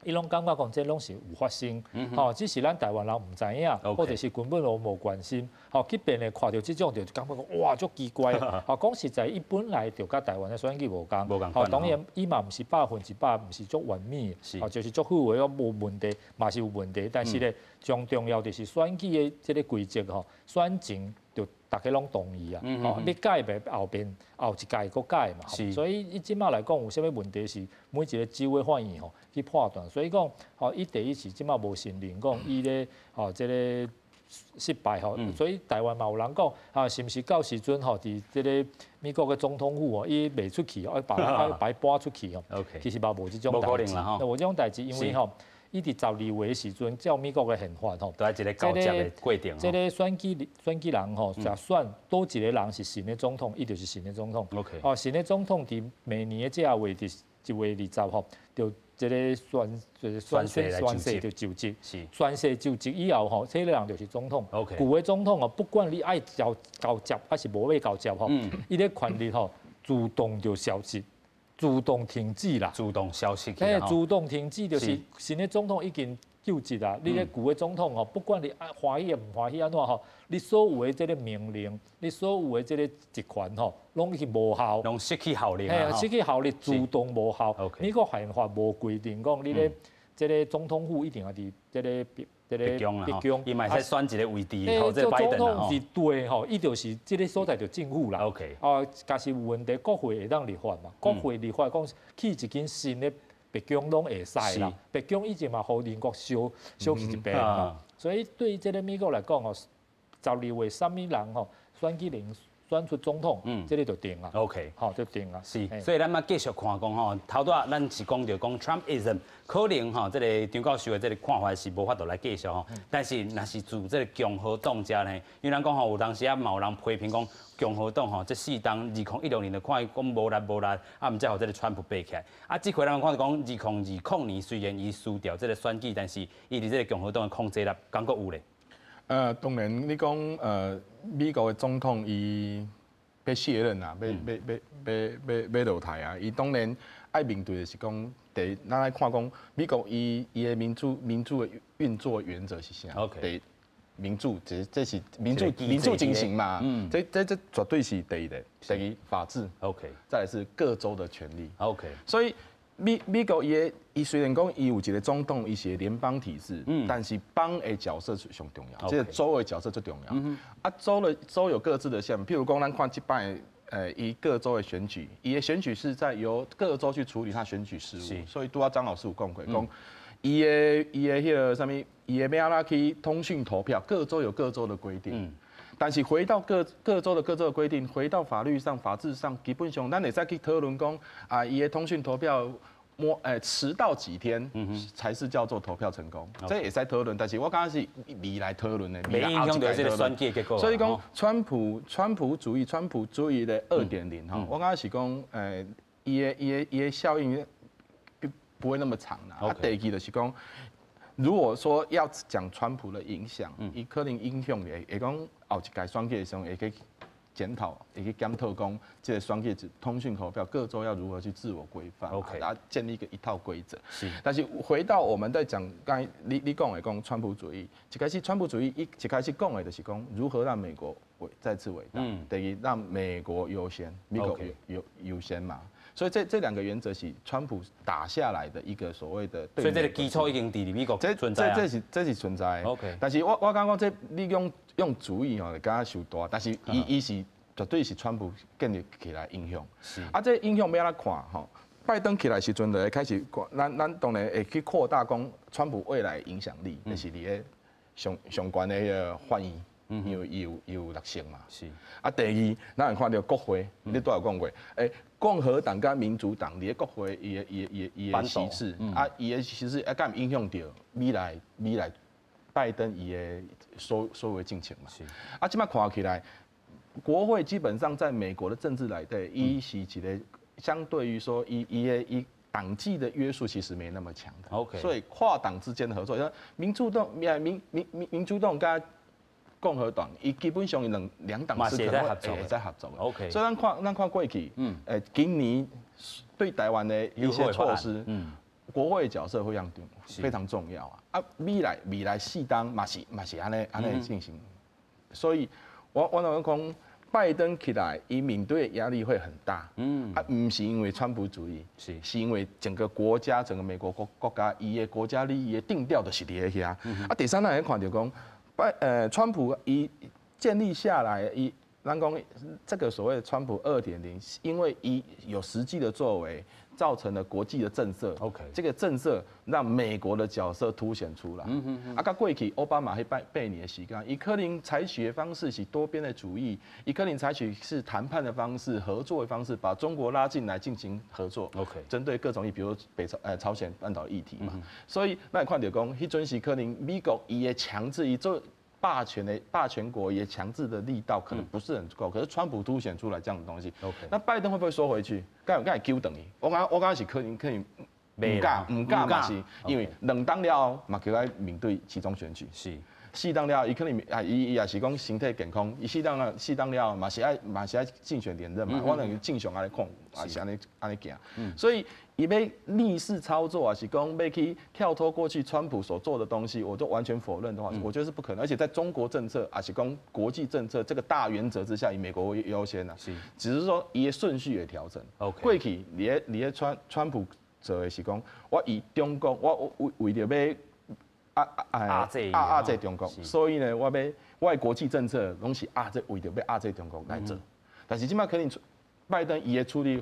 伊攏感覺講這攏是有發生，吼，只是咱台灣人毋知影，或者是根本攏無關心。吼，這邊咧看著這種就感覺講哇，足奇怪。吼，講實在，伊本來就佮台灣的選舉無仝。無仝。吼，當然伊嘛毋是100%，毋是足完美，吼，就是足好的，無問題，嘛是有問題。但是咧，上重要就是選舉的這個規則吼，選前就大家攏同意啊，吼，你改袂後邊後一屆閣改嘛，所以伊這馬來講有啥物問題是每一個州的法院吼去判斷，所以講吼，伊第一是這馬無承認講伊咧吼這個失敗吼，所以台灣嘛有人講啊，是毋是到時陣吼，佇這個美國的總統府哦，伊袂出去，愛別人愛把伊搬出去吼，其實嘛無這種代誌，無這種代誌，因為吼。伊佇12月的時陣，照美國的憲法吼，都一個交接的過程。這個選舉選舉人吼，若選佗一個人是新的總統，伊就是新的總統。 哦，新的總統佇明年的這個月佇1月20吼，就這个宣就是宣宣宣誓就就職，宣誓就職以後吼，這个人就是總統。舊的總統哦，不管你愛交交接還是無欲交接吼，伊的權力吼自動就消失，自動停止啦。自動消失。嘿，自動停止就是新的總統已經就職啦。你咧舊的總統吼，不管你愛歡喜抑毋歡喜按怎吼，你所有的這个命令，你所有的這个職權吼，攏是無效，攏失去效力。嘿，失去效力，自動無效。美國憲法無規定講，你咧這个總統府一定愛佇這个這个白宮，伊嘛會使選一个位置，吼，這個拜登總統是對吼，伊就是這个所在就政府啦。 啊，假使有問題，國會會當立法嘛？國會立法講起一間新的白宮攏會使啦。白宮以前嘛，予鄰國燒燒去一遍嘛。所以對這个美國來講吼，12月啥物人吼選舉人選出總統，這个就定啊。 好就定啊。是，所以咱嘛繼續看講吼，頭拄仔咱是講著講 Trumpism，可能吼這个張教授的這个看法是無法度來繼續吼。但是若是自這个共和黨遮呢，因為咱講吼有當時啊嘛有人批評講共和黨吼，這四冬2016年就看伊講無力無力，啊毋才予這个川普爬起來。啊，這回咱看著講2020年雖然伊輸掉這个選舉，但是伊佇這个共和黨的控制力敢閣有咧。當然你講美國的總統伊欲卸任啊，欲欲欲欲欲欲落台啊，伊當然愛面對的是講，第一，咱愛看講美國伊伊的民主民主的運作原則是啥？第一，民主，這這是民主民主精神嘛，這這這絕對是第一個。第二，法治。 再來是各州的權利。 所以美美國伊的伊雖然講伊有一个總統，伊是聯邦體制，但是邦的角色是上重要，這个州的角色最重要。啊，州的州有各自的項，譬如講，咱看這擺伊各州的選舉，伊的選舉是在由各州去處理他選舉事務，所以拄仔張老師有講過，講伊的伊的彼个啥物，伊的欲按怎去通訊投票，各州有各州的規定。但是回到各各州的各州的規定，回到法律上、法制上，基本上咱會使去討論講啊，伊的通訊投票。摸誒遲到幾天才是叫做投票成功，這會使討論，但是我感覺是未來討論的，未影響著這个選舉結果。所以講，川普川普主義，川普主義的2.0吼，我感覺是講伊的伊的伊的效應不不會那麼長啦。啊，第二就是講，如果說要講川普的影響，伊可能影響會會講後一屆選舉的時候會去檢討，會去檢討講這个選舉通訊投票各州要如何去自我規範， 然後建立一個一套規則。但是回到我們在講剛才你你講的講川普主義，一開始川普主義一一開始講的就是講如何讓美國偉再次偉大，等於讓美國優先，美國優優先嘛。所以這這兩個原則是川普打下來的一個所謂的。所以這个基礎已經佇美國存在。這這是這是存在的。 但是我我感覺這你用用主義吼，感覺傷大，但是伊伊是絕對是川普建立起來影響。啊，這影響欲按怎看吼？拜登起來時陣就會開始，咱咱當然會去擴大講川普未來影響力，就是佇咧上上懸的彼个法院，因為伊有伊有6成嘛。啊，第二，咱會看著國會，你拄仔有講過，共和黨佮民主黨佇咧國會伊的伊的伊的伊的席次，啊，伊的席次啊，敢有影響著未來未來拜登伊的所所有的政策嘛。啊，這擺看起來，國會基本上在美國的政治內底，伊是一个相對於說，伊伊的伊黨紀的約束其實沒那麼強的。 所以跨黨之間的合作，像民主黨、民民民民主黨佮共和黨，伊基本上兩兩黨是可能會在合作的。 所以咱看咱看過去，今年對台灣的一些措施，國會角色非常非常重要啊。啊，未來未來四冬嘛是嘛是按呢按呢進行，所以我我若講，拜登起來，伊面對的壓力會很大。啊，毋是因為川普主義，是因為整個國家，整個美國國國家，伊的國家利益的定調就是佇咧遐。啊，第三咱會看著講，川普伊建立下來，伊咱講這個所謂的川普2.0，因為伊有實際的作為，造成了國際的震懾。 這個震懾讓美國的角色凸顯出來。啊，佮過去奧巴馬彼擺八年的時間，伊可能採取的方式是多邊的主義，伊可能採取是談判的方式、合作的方式，把中國拉進來進行合作。 針對各種議，比如北朝朝鮮半島議題嘛。所以咱會看著講，彼陣時可能美國伊的強制，伊做霸權的霸權國也強制的力道可能不是很夠，可是川普凸顯出來這樣的東西。 那拜登會不會縮回去？敢會糾轉去？我感覺是可能毋敢嘛是，因為2冬了後嘛閣愛面對期中選舉。4冬了後，伊可能啊，伊也是講身體健康，伊四冬了後嘛是愛競選連任嘛。我兩個正常按呢看，也是按呢行。所以伊欲逆勢操作啊，是講欲去跳脫過去川普所做的東西，我都完全否認的話，我覺得是不可能。而且在中國政策，也是講國際政策這個大原則之下，以美國為優先啊。只是說伊的順序也調整。 過去你咧川普做的是講，我以中國，我為著欲壓制壓制中國，所以呢，我的國際政策攏是壓制，為著欲壓制中國來做。但是這擺可能拜登伊的處理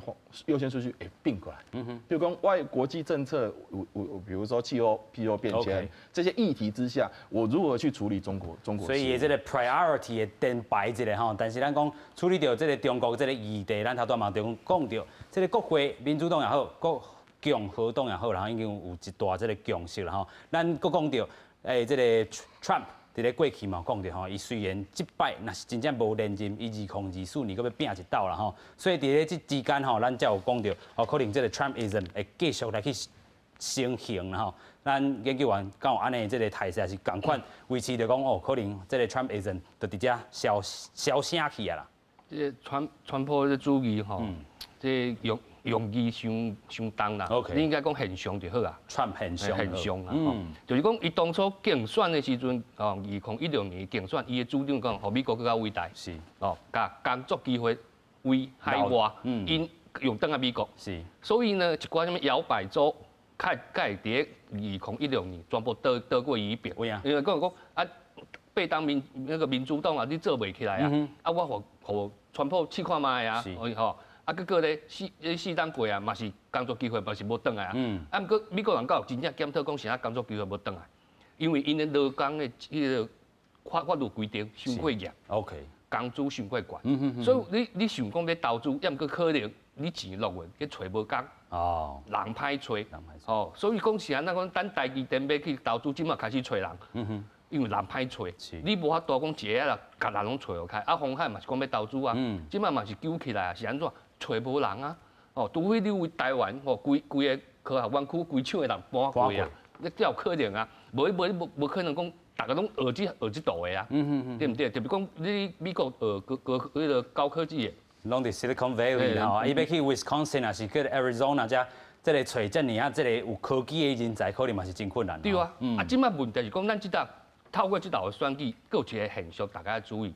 優先順序會變過來。比如講，我的國際政策有，比如說氣候變遷這些議題之下，我如何去處理中國？所以這個 priority 會顛排一下吼，但是咱講處理著這個中國這個議題，咱頭拄嘛就講著，這個國會民主黨也好，國共和黨也好，然後已經有一大這個共識啦吼。咱閣講著，這個 Trump 佇咧過去嘛講著吼，伊雖然這擺若是真正無連任，伊2024年閣欲拚一鬥啦吼。所以佇咧這之間吼，咱才有講著，哦，可能這個 Trumpism 會繼續來去成形啦吼。咱研究員敢有按呢這個態勢，也是仝款維持著講哦，可能這個 Trumpism 就佇遮消消聲去啊啦。這個川普的主義吼，這用字傷傷重啦， 你應該講現象就好啊。 Trump 現象。現象啦，就是講伊當初競選的時陣，哦，2016年競選，伊的主張講，予美國閣較偉大，哦，共工作機會為海外，𪜶用轉來美國，所以呢，一寡啥物搖擺州，較會佇二零一六年全部倒過伊彼邊，因為講講啊，拜登民那個民主黨啊，你做袂起來啊，啊，我予予川普試看覓啊，吼。啊，結果咧，四冬過啊，嘛是工作機會嘛是無轉來啊。啊，毋過美國人敢有真正檢討講啥工作機會無轉來？因為𪜶的勞工的彼個法律規定傷過嚴。 工資傷過懸。所以你想講欲投資，抑毋過可能你錢落去，去揣無工。人歹揣。哦，所以講是按怎講，等台積電欲去投資，這馬開始揣人。因為人歹揣，你無法度講一下啦，共人攏揣予開。啊，鴻海嘛是講欲投資啊，這馬嘛是揪起來啊，是按怎？揣無人啊！哦，除非你為台灣吼，規規个科學園區規廠的人搬過啊，你才有可能啊。無無無無可能講，逐家攏學這道的啊，對毋對？特別講你美國學高高彼个高科技的，攏佇 Silicon Valley 吼，伊欲去 Wisconsin 抑是去 Arizona 遮，這个揣遮爾啊，這个有科技的人才，可能嘛是真困難。對啊，啊，這擺問題是講，咱這搭透過這道的選舉，閣有一个現象，大家愛注意。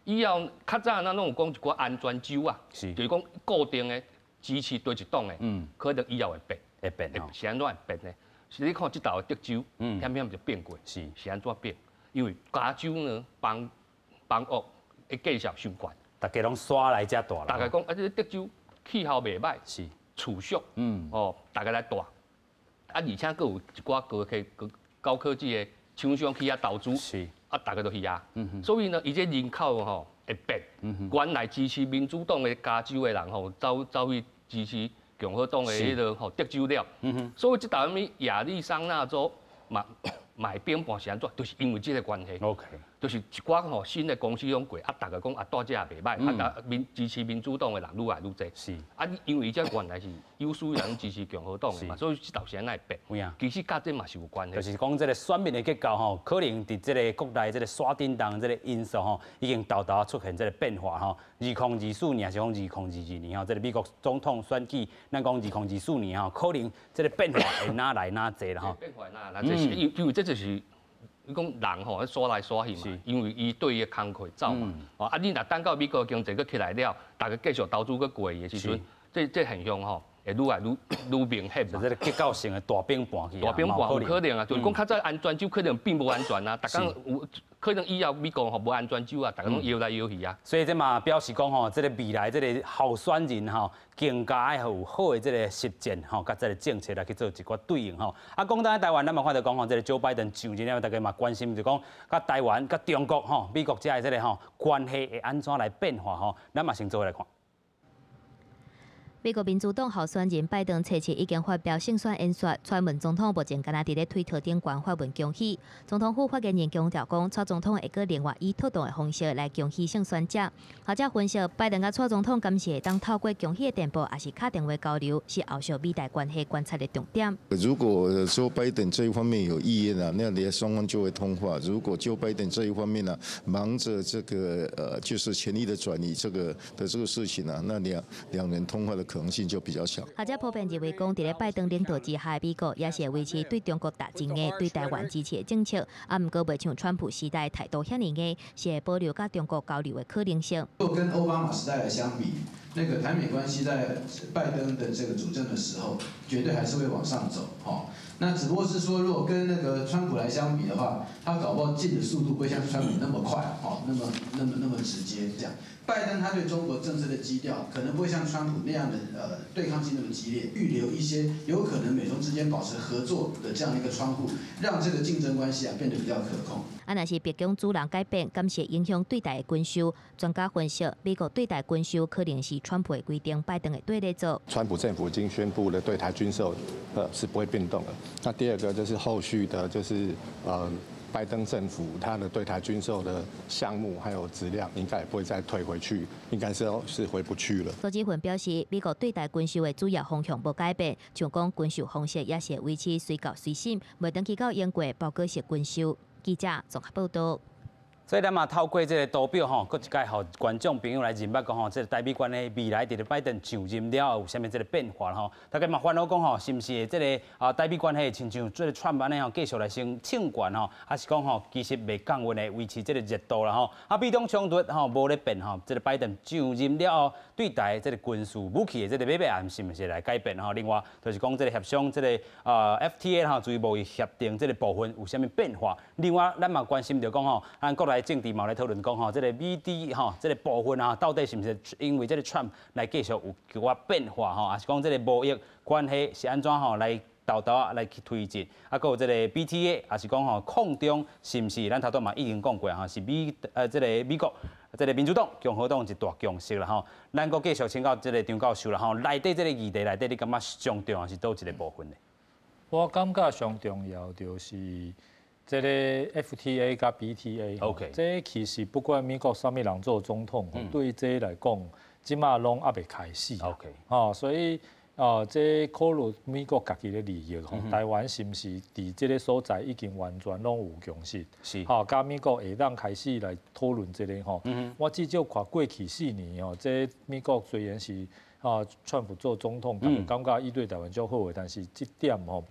以後較早咱攏有講一寡安全州啊，就是講固定的支持佗一黨的，可能以後會變，會變，是按怎會變呢？是你看這道的德州，偏偏就變過，是按怎變？因為加州呢，房屋的價數傷懸，逐家攏徙來遮蹛。逐家講啊，這個德州氣候袂䆀，厝俗，哦，逐家來蹛。啊，而且閣有一寡高科技的廠商去遐投資，啊，逐家都去遐。所以呢，伊這人口吼會變，原來支持民主黨的加州的人吼，走去支持共和黨的彼个吼德州了。所以這道啥物亞利桑那州嘛買兵盤是按怎？就是因為這个關係。 就是一寡吼新的公司攏過，啊，逐家講啊，蹛遮也袂䆀，啊，支持民主黨的人愈來愈濟。啊，因為伊這原來是有數人支持共和黨的嘛，所以這道是按怎會變？其實佮這嘛是有關係。就是講這个選民的結構吼，可能佇這个國內這个徙振動這个因素吼，已經沓沓出現這个變化吼。2024年是講2022年吼，這个美國總統選舉，咱講2024年吼，可能這个變化會哪來哪濟啦吼。變化哪來濟？因為這就是你講人吼，徙來徙去嘛，因為伊對伊的工課走嘛。哦，啊，你若等到美國經濟閣起來了，逐家繼續投資閣過去的時陣，這現象吼會愈來愈明顯嘛。這个結構性的大變盤去。大變盤有可能啊，就是講較早安全州可能變無安全啊，逐工有可能以後美國吼無安全州啊，逐家攏搖來搖去啊。所以這嘛表示講吼，這个未來這个候選人吼，更加愛有好的這个實踐吼，佮這个政策來去做一寡對應吼。啊，講到台灣，咱嘛看著講吼，這个 Joe Biden 上任了，大家嘛關心就講，佮台灣、佮中國吼、美國遮的這个吼關係會按怎來變化吼？咱嘛先做伙來看。美國民主黨候選人拜登初七已經發表勝選演說，川文總統目前敢若佇咧推特頂懸發文恭喜。總統府發言人強調講，蔡總統會閣另外以妥當的方式來恭喜勝選者。學者分析，拜登佮蔡總統敢是會當透過恭喜的電報，抑是敲電話交流，是後續美台關係觀察的重點。如果說拜登這一方面有意願啊，那你雙方就會通話。如果就拜登這一方面呢，忙着這個就是權力的轉移這個的這個事情啊，那兩人通話的可能性就比較小。學者普遍認為，講佇咧拜登領導之下，美國也是會維持對中國打真硬、對台灣支持的政策。啊，毋過袂像川普時代態度遐爾硬，是會保留佮中國交流的可能性。如果跟奧巴馬時代來相比，那個台美關係在拜登的這個主政的時候，絕對還是會往上走。吼，那只不過是說，如果跟那個川普來相比的話，他搞不好進的速度不會像川普那麼快，吼，那麼那麼那麼直接這樣。拜登他對中國政策的基調可能不會像川普那樣的對抗性那麼激烈，預留一些有可能美中之間保持合作的這樣一個窗戶，讓這個競爭關係啊變得比較可控。啊，若是白宮主人改變，敢是會影響對台的軍售？專家分析，美國對台軍售可能是川普的規定，拜登會綴咧做。川普政府已經宣布了對台軍售，是不會變動的。那第二個就是後續的，就是拜登政府他的對台軍售的項目還有質量，應該也不會再退回去，應該是回不去了。蘇志雲表示，美國對台軍售的主要方向無改變，像講軍售方式也是維持隨到隨審，袂長期到英國報告式軍售。記者綜合報道。所以咱嘛透過這個圖表吼，閣一擺予觀眾朋友來認捌講吼，這個台美關係未來佇咧拜登上任了後有啥物這個變化吼？大家嘛煩惱講吼，是毋是這個啊台美關係親像這個川普按呢吼，繼續來先衝懸吼，還是講吼其實袂降溫的維持這個熱度啦吼？啊，美中衝突吼無咧變吼，這個拜登上任了後對台這個軍事武器的這個買賣案是毋是來改變吼？另外就是講這個協商這個啊 FTA 吼自由貿易協定這個部分有啥物變化？另外咱嘛關心著講吼，咱國內政治嘛來討論講吼，這個 BT 吼，這個部分啊，到底是毋是因為這個 Trump 來繼續有一寡變化吼，還是講這個貿易關係是按怎吼來沓沓仔來去推進？啊，閣有這個 BTA，還是講吼抗中是毋是？咱頭拄嘛已經講過吼，是這個美國這個民主黨、共和黨一大共識啦吼。咱閣繼續請教這個張教授啦吼，內底這個議題內底，你感覺上重要是佗一個部分呢？我感覺上重要就是，這個 FTA 佮 BTA，這其實不管美國啥物人做總統，對這來講，這馬攏猶未開始。 哦，所以哦，這考慮美國家己的利益，吼，台灣是毋是佇這個所在已經完全攏有共識？吼，佮美國會當開始來討論這個吼。我至少看過去4年吼，這美國雖然是吼川普做總統，但感覺伊對台灣足好的，但是這點吼，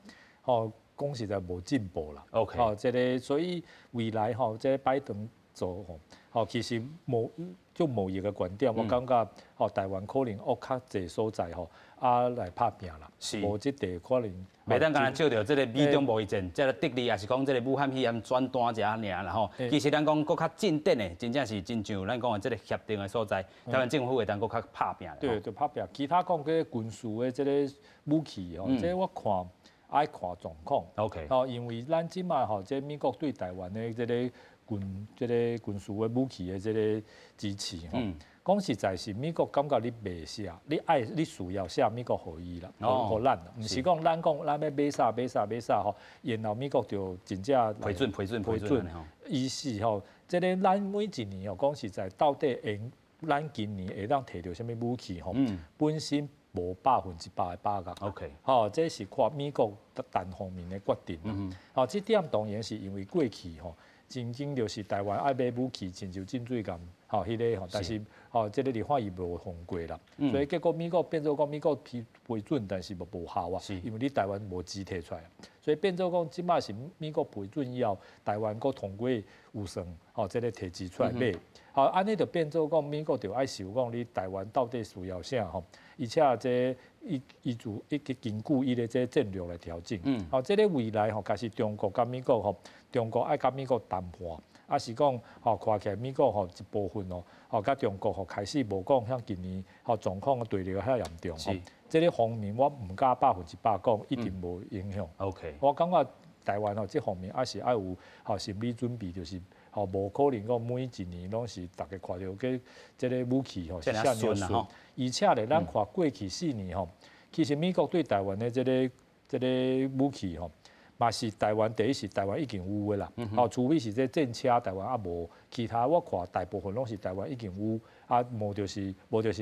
吼，講實在無進步啦。 吼，這個所以未來吼，這個拜登做吼，吼其實無就貿易的觀點，我感覺吼台灣可能閣較濟所在吼，啊來拍拚啦。無這塊可能。袂當干焦借著這個美中貿易戰，這個德利，抑是講這個武漢肺炎轉單這爾啦吼。其實咱講閣較進展的，真正是真像咱講的這個協定的所在，台灣政府會當閣較拍拚。對，就拍拚。其他講這個軍事的這個武器吼，這我看。愛看狀況。 吼，因為咱這馬吼，這美國對台灣的這個軍、這個軍事的武器的這個支持吼，講實在是美國感覺你袂寫，你愛你需要啥，美國予伊啦，予咱，毋是講咱講咱欲買啥買啥買啥吼，然後美國就真正批准批准批准。伊是吼，這個咱每一年吼，講實在，到底會咱今年會當提著啥物武器吼，本身無100%的把握。 吼，這是看美國單方面的決定。吼，這點當然是因為過去吼，曾經就是台灣愛買武器，親像進水共吼，彼個吼，但是吼，這個立法伊無通過啦，所以結果美國變做講美國批批准，但是無效啊，因為你台灣無錢提出來，所以變做講這馬是美國批准以後，台灣閣通過預算，吼，這個提錢出來買，好，按呢就變做講美國就愛想講你台灣到底需要啥吼，而且這伊伊就伊去根據伊的這戰略來調整，好，這個未來吼，假使中國佮美國吼，中國愛佮美國談判，抑是講吼看起來美國吼一部分哦，吼佮中國吼開始無講像近年吼狀況對立遐嚴重吼，這個方面我毋敢100%講一定無影響。我感覺台灣吼這方面還是愛有吼心理準備，就是。吼，無可能講每一年攏是逐家看著佮這个武器吼是啥物順。而且咧，咱看過去4年吼，其實美國對台灣的這个武器吼，嘛是台灣第一是台灣已經有的啦，吼，除非是這戰車台灣猶無，其他我看大部分攏是台灣已經有，啊，無就是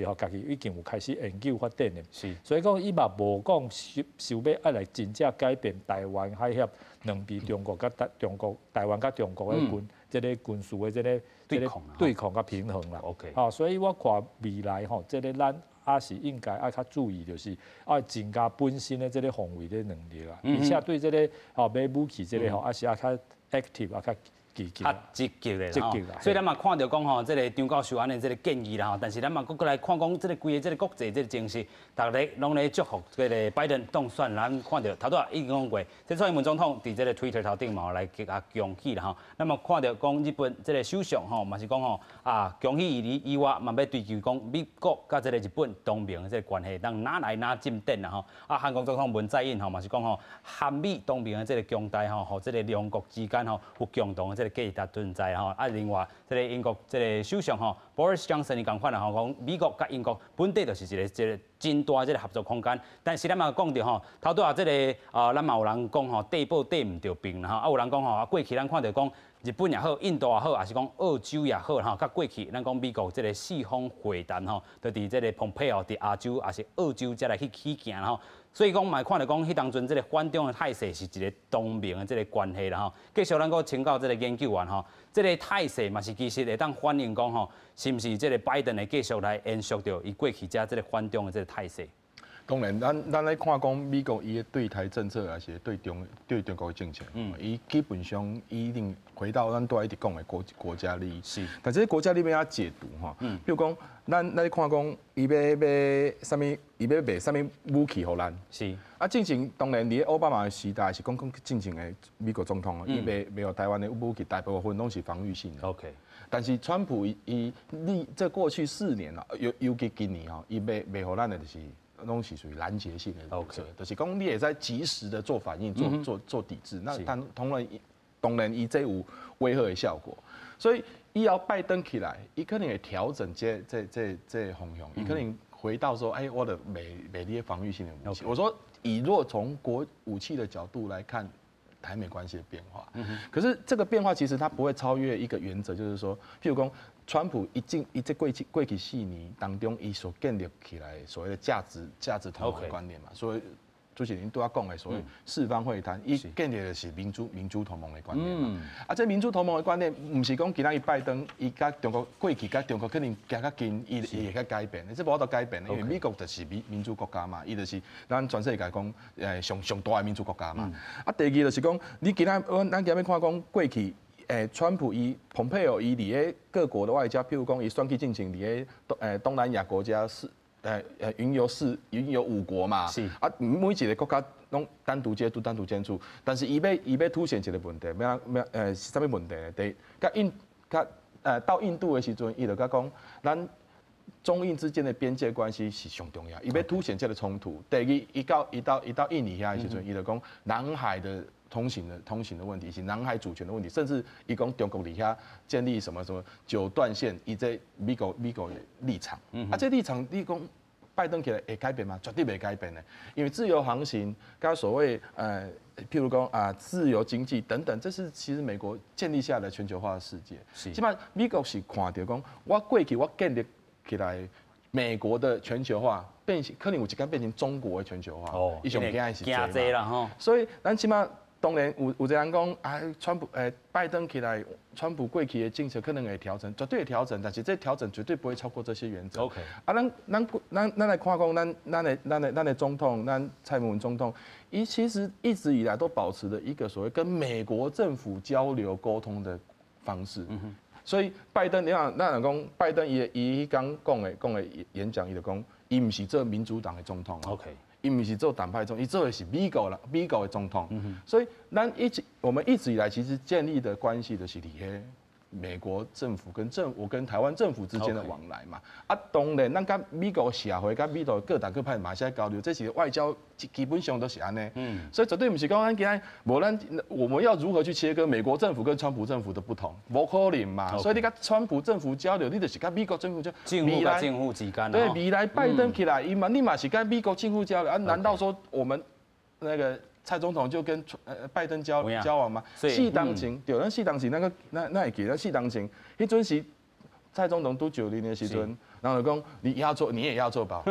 吼，家己已經有開始研究發展的。所以講伊嘛無講想想欲愛來真正改變台灣海峽兩邊中國佮台中國台灣佮中國的軍這个軍事的這個對抗對抗佮平衡啦。 吼，所以我看未來吼，這个咱也是應該愛較注意，就是愛增加本身的這个防衛的能力啊，而且對這个吼買武器這个吼，也是愛較 active 啊較積極。較積極的，積極啦。所以咱嘛看著講吼，這个張教授按呢這个建議啦吼，但是咱嘛閣過來看講，這个規个這个國際這个情勢，逐家攏咧祝福這个拜登當選。咱看著頭拄仔已經講過，這蔡英文總統佇這个 Twitter 頭頂嘛來給予恭喜啦吼。那麼看著講日本這个首相吼，嘛是講吼啊，恭喜伊以外，嘛欲追求講美國佮這个日本同盟的這个關係，當哪來哪進展啦吼。啊，韓國總統文在寅吼嘛是講吼，韓美同盟的這个強大吼，予這个兩國之間吼有共同的這個價值存在吼。啊，另外這个英國這个首相吼，Boris Johnson 伊仝款啦吼，講美國佮英國本底就是一個這个真大這个合作空間。但是咱嘛講著吼，頭拄仔這个啊，咱嘛有人講吼，綴寶綴毋著爿啦吼。啊，有人講吼，啊過去咱看著講日本也好，印度也好，抑是講澳洲也好吼，佮過去咱講美國這个四方會談吼，就佇這个蓬佩奧佇亞洲，抑是澳洲才來去起行吼。所以講嘛看著講，彼當陣這个反中的態勢是一個同盟的這个關係啦吼。繼續咱閣請教這个研究員吼，這个態勢嘛是其實會當反映講吼，是毋是這个拜登會繼續來延續著伊過去遮這个反中的這个態勢？當然，咱來看講美國伊的對台政策，抑是對中國的政策，伊基本上伊一定回到咱拄仔一直講的國家利益。但這个國家利益欲按怎解讀吼，比如講，咱看講，伊欲買啥物，伊欲賣啥物武器予咱。啊，進前當然佇咧奧巴馬的時代是講講進前的美國總統，伊賣予台灣的武器，大部分攏是防禦性的。 但是川普伊歷這過去4年啊，尤其今年吼，伊賣予咱的就是攏是屬於攔截性的武器，就是講你會使及時的做反應，做抵制。那當然伊這有威嚇的效果，所以以後拜登起來，伊可能會調整這方向，伊可能回到說，哎，我著賣你防禦性的武器。我說，以若從國武器的角度來看台美關係的變化，可是這個變化其實它不會超越一個原則，就是說，譬如講，川普一進伊這過去4年當中，伊所建立起來所謂的價值同盟的觀念嘛，所以主持人拄仔講的所謂四方會談，伊建立的是民主同盟的觀念嘛。啊，這民主同盟的觀念，毋是講今仔日拜登伊佮中國過去佮中國可能行較近，伊會較改變，這無法度改變，因為美國就是民主國家嘛，伊就是咱全世界講上上大的民主國家嘛。啊，第二就是講，你今仔咱今仔看講過去。川普伊蓬佩奧伊佇咧各國的外交，譬如講伊選舉進前佇咧東南亞國家是雲遊五國嘛，啊每一個國家攏單獨接觸單獨接觸，但是伊欲凸顯一個問題，欲欲是啥物問題呢？第一，佮印佮到印度的時陣，伊就佮講，咱中印之間的邊界關係是上重要，伊欲凸顯這個衝突。第二，伊到印尼遐的時陣，伊就講南海的通行的問題，是南海主權的問題，甚至伊講中國佇遐建立什麼什麼九段線，伊這美國的立場，啊，這立場你講拜登起來會改變嗎？絕對袂改變的，因為自由航行，佮所謂譬如講啊自由經濟等等，這是其實美國建立下來的全球化的世界。這擺美國是看著講，我過去我建立起來美國的全球化變成可能有一天變成中國的全球化。哦，伊上驚的是這啦吼。所以咱這擺。當然有一個人講啊，川普拜登起來，川普過去的政策可能會調整，絕對會調整，但是這調整絕對不會超過這些原則。 啊，咱來看講，咱的總統，咱蔡英文總統，伊其實一直以來都保持著一個所謂跟美國政府交流溝通的方式。所以拜登，你看，咱若講拜登伊彼工講的演講，伊就講，伊毋是做民主黨的總統。 伊毋是做黨派總，伊做的是美國啦，美國的總統。所以，咱一直我們一直以來其實建立的關係就是佇彼美國政府跟政府跟台灣政府之間的往來嘛。啊，當然，咱佮美國社會、佮美國各黨各派嘛是愛交流，這是外交基本上都是按呢。所以絕對毋是講咱今仔無咱我們要如何去切割美國政府跟川普政府的不同，無可能嘛。所以你佮川普政府交流，你就是佮美國政府交流。政府佮政府之間。對，未來拜登起來，伊嘛你嘛是佮美國政府交流啊？難道說我們那個蔡總統就跟拜登交往嗎？4冬前，對，咱四冬前那個那會記得四冬前，彼陣時蔡總統拄就任的時陣，然後就講你押錯，你也押錯寶，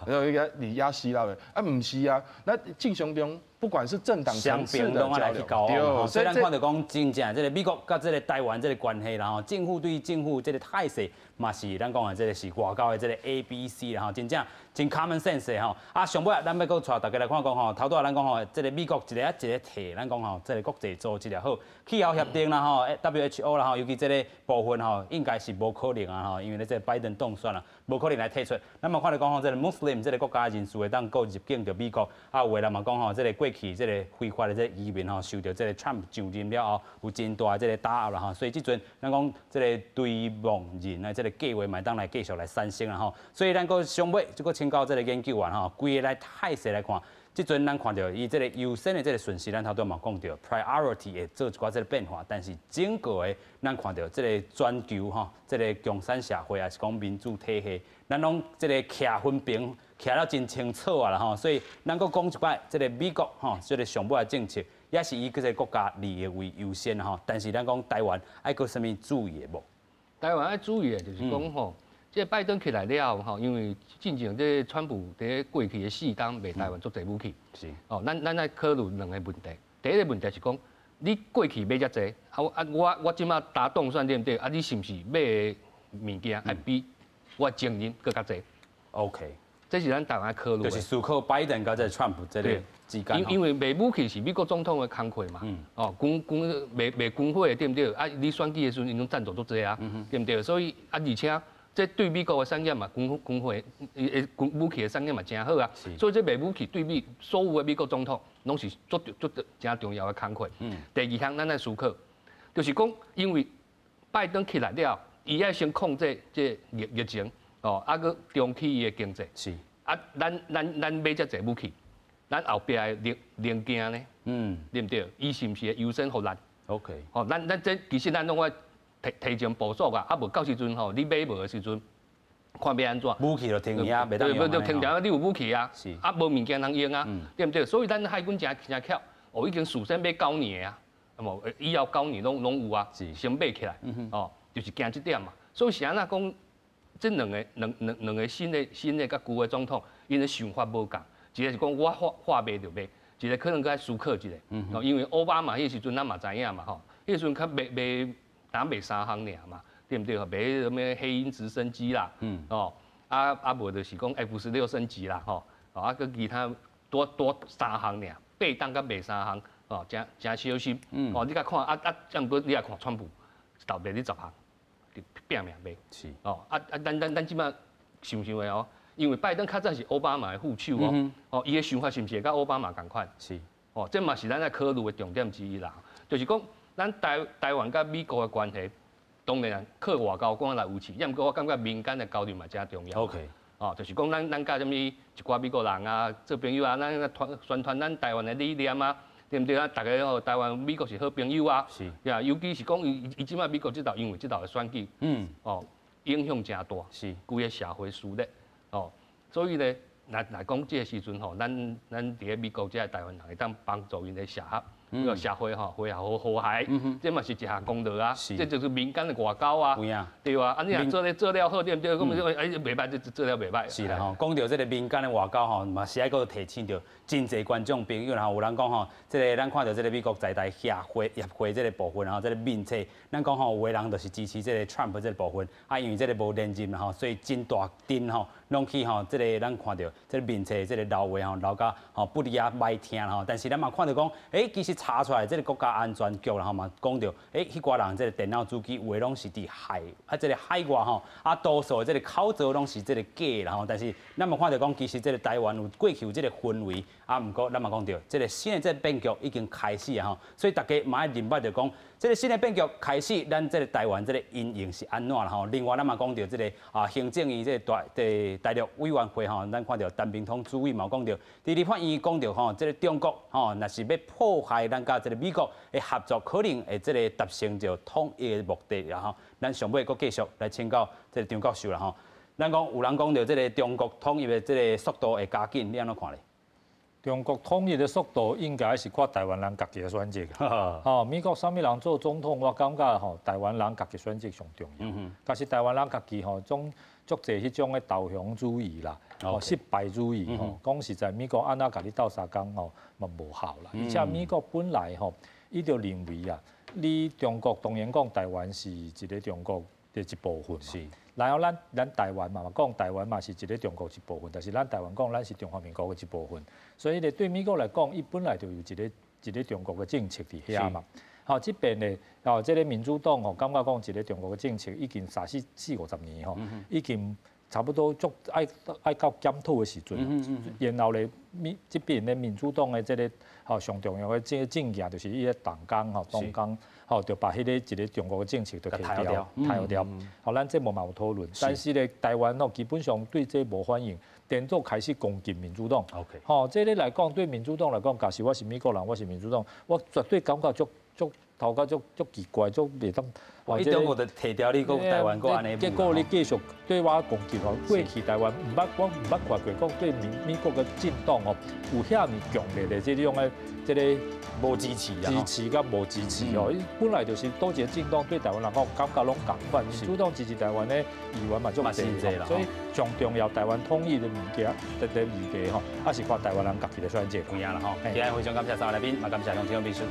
然後伊個你押希臘的，啊毋是啊，那正常中不管是政黨層次的交流，對，所以咱看著講真正這個美國佮這個台灣這個關係啦吼，政府對政府這個態勢嘛是咱講的這個是外交的這個 ABC 啦吼，真正真 common sense 的吼。啊，上尾咱欲閣帶大家來看講吼，頭拄仔咱講吼，這個美國一個一個提，咱講吼，這個國際組織也好，氣候協定啦吼，WHO 啦吼，尤其這個部分吼，應該是無可能啊吼，因為咧這個拜登當選啊，無可能來退出。咱嘛看著講吼，這個 Muslim 這個國家人士會當閣入境著美國，啊，有的人嘛講吼，這個過去這個非法的這個移民吼，受著這個 Trump 上任了後，有真大這個打壓啦吼，所以這陣咱講這個追夢人的這個計劃嘛會當來繼續來產生啦吼。所以咱閣上尾這個請教這個研究員吼，規個來態勢來看，這陣咱看著伊這個優先的這個順序，咱頭拄嘛講著 priority 會做一寡這個變化，但是整個的咱看著這個全球吼，這個共產社會抑是講民主體系，咱攏這個徛分明，徛了真清楚啊啦吼，所以咱閣講一擺，這個美國吼，這個上尾的政策，也是以這個國家利益為優先吼。但是咱講台灣愛閣啥物注意的無？台灣愛注意的就是講吼，這個拜登起來了後吼，因為進前這個川普佇過去的四冬賣台灣足濟武器，哦，咱愛考慮兩個問題。第一個問題是講，你過去買遮濟，啊啊我這馬打當選對毋對？啊，你是毋是買的物件愛比我前任閣較濟？OK，這是咱台灣考慮。就是思考拜登佮這個川普這個之間。因為賣武器是美國總統的工課嘛，哦，軍賣軍火的對毋對？啊，你選舉的時陣，𪜶攏贊助足濟啊，對毋對？所以啊，而且這對美國的產業嘛，軍火、軍武器的產業嘛，誠好啊。所以這賣武器對美所有的美國總統，攏是足足誠重要的工課。第二項，咱愛思考，就是講，因為拜登起來了，伊愛先控制這疫情，哦，啊，閣重啟伊的經濟。啊，咱買遮濟武器，咱後壁的零件呢？對毋對？伊是毋是會優先予咱哦，咱這其實咱攏愛提前部署啊，啊無到時陣吼，你買無的時陣，看欲按怎？武器就停遐，袂當用。對，停著，你有武器啊，啊無物件通用啊，對毋對？所以咱海軍誠誠巧，哦，已經事先買九年的啊，無以後九年攏有啊，先買起來，哦，就是驚這點嘛。所以是按怎講？這兩個新的佮舊的總統，𪜶的想法無仝，一個是講我話賣就賣，一個可能閣愛思考一下。哦，因為奧巴馬彼時陣咱嘛知影嘛吼，彼時陣較賣賣，當賣三項爾嘛，對毋對？賣啥物黑鷹直升機啦，哦，啊啊無就是講 F-16升級啦，吼，啊閣其他多多三項爾，拜登閣賣三項，哦，誠誠小心。哦，你閣看啊啊，毋過你也看川普，投賣你十項。拼命賣，哦，啊啊，咱這馬想想的哦，因為拜登較早是奧巴馬的副手哦，哦，伊的想法是毋是會佮奧巴馬仝款？哦，這嘛是咱愛考慮的重點之一啦。就是講，咱台灣佮美國的關係，當然靠外交官來維持，抑毋過我感覺民間的交流嘛誠重要。 哦，就是講咱佮啥物一寡美國人啊做朋友啊，咱團宣傳咱台灣的理念啊。對毋對啊？大家吼，台灣美國是好朋友啊。呀，尤其是講伊這馬美國這頭，因為這頭的選舉，哦，影響誠大。規个社會撕裂，哦，所以咧，來講這個時陣吼，咱佇咧美國這个台灣人會當幫助𪜶咧社合，個社會吼，會和諧，這嘛是一項功勞啊。這就是民間的外交啊。對啊，啊你若做咧做了好，對毋對？講哎袂歹，這做了袂歹。是啦吼，講著這個民間的外交吼，嘛是愛閣提醒著真濟觀眾朋友啦吼，有人講吼，這個咱看著這個美國在台協會這個部分吼，這個面冊，咱講吼，有的人就是支持這個 Trump 這個部分，啊，因為這個無連任吼，所以真大陣吼，攏去吼，這個咱看著。這个面冊這个流話吼，流甲吼不離啊歹聽吼。但是咱嘛看著講，欸，其實查出來這个國家安全局啦吼嘛講著，欸，彼寡人這个電腦主機有的攏是佇海啊，這个海外吼，啊，多數的這个口罩攏是這个假啦吼。但是咱嘛看著講，其實這个台灣有過去有這个氛圍，啊，毋過咱嘛講著，這个新的這个變局已經開始啊吼，所以大家嘛愛認捌著講，這个新的變局開始，咱這个台灣這个因應是按怎啦吼。另外，咱嘛講著這个啊，行政院這个大的大陸委員會吼，咱看著陳明通主委嘛講著，佇立法院講著吼，這个中國吼，若是欲破壞咱佮這个美國的合作，可能會這个達成著統一的目的，然後咱上尾閣繼續來請教這个張教授啦吼。咱講有人講著這个中國統一的這个速度會加緊，你按怎看咧？中國統一的速度應該是看台灣人家己的選擇。吼，美國啥物人做總統，我感覺吼，台灣人家己選擇上重要。但是台灣人家己吼，總足濟彼種的投降主義啦，吼，失敗主義吼。講實在，美國按怎共你鬥相共吼，嘛無效啦。而且美國本來吼，伊就認為啊，你中國當然講台灣是一个中國的一部分嘛。然後咱台灣嘛講台灣嘛是一个中國一部分，但是咱台灣講咱是中華民國的一部分，所以咧對美國來講，伊本來就有一个中國的政策佇遐嘛。好，這邊咧，哦，這个民主黨吼，感覺講一个中國的政策已經三四四五十年吼，已經差不多足愛愛到檢討的時陣。然後咧，民這邊咧民主黨的這个吼上重要的這个政見就是伊个黨綱吼，黨綱吼，就把彼个一个中國的政策就提掉，提掉。好，咱這無嘛有討論，但是咧，台灣吼基本上對這無反應，顛倒開始攻擊民主黨。 吼，這个來講對民主黨來講，假設我是美國人，我是民主黨，我絕對感覺足足頭殼足足奇怪，足袂當。伊中國就提掉你閣台灣閣按呢。結果你繼續對我攻擊吼，過去台灣毋捌我毋捌看過，講對美美國的政黨吼有遐爾強烈的這種的這个無支持啊，支持佮無支持哦。本來就是佗一个政黨對台灣人講感覺攏仝款，民主黨支持台灣的議員嘛足濟，所以上重要台灣統一的物件，這個議題吼，抑是看台灣人家己的選擇。有影啦吼。今日非常感謝三位來賓，嘛感謝兩位秘書。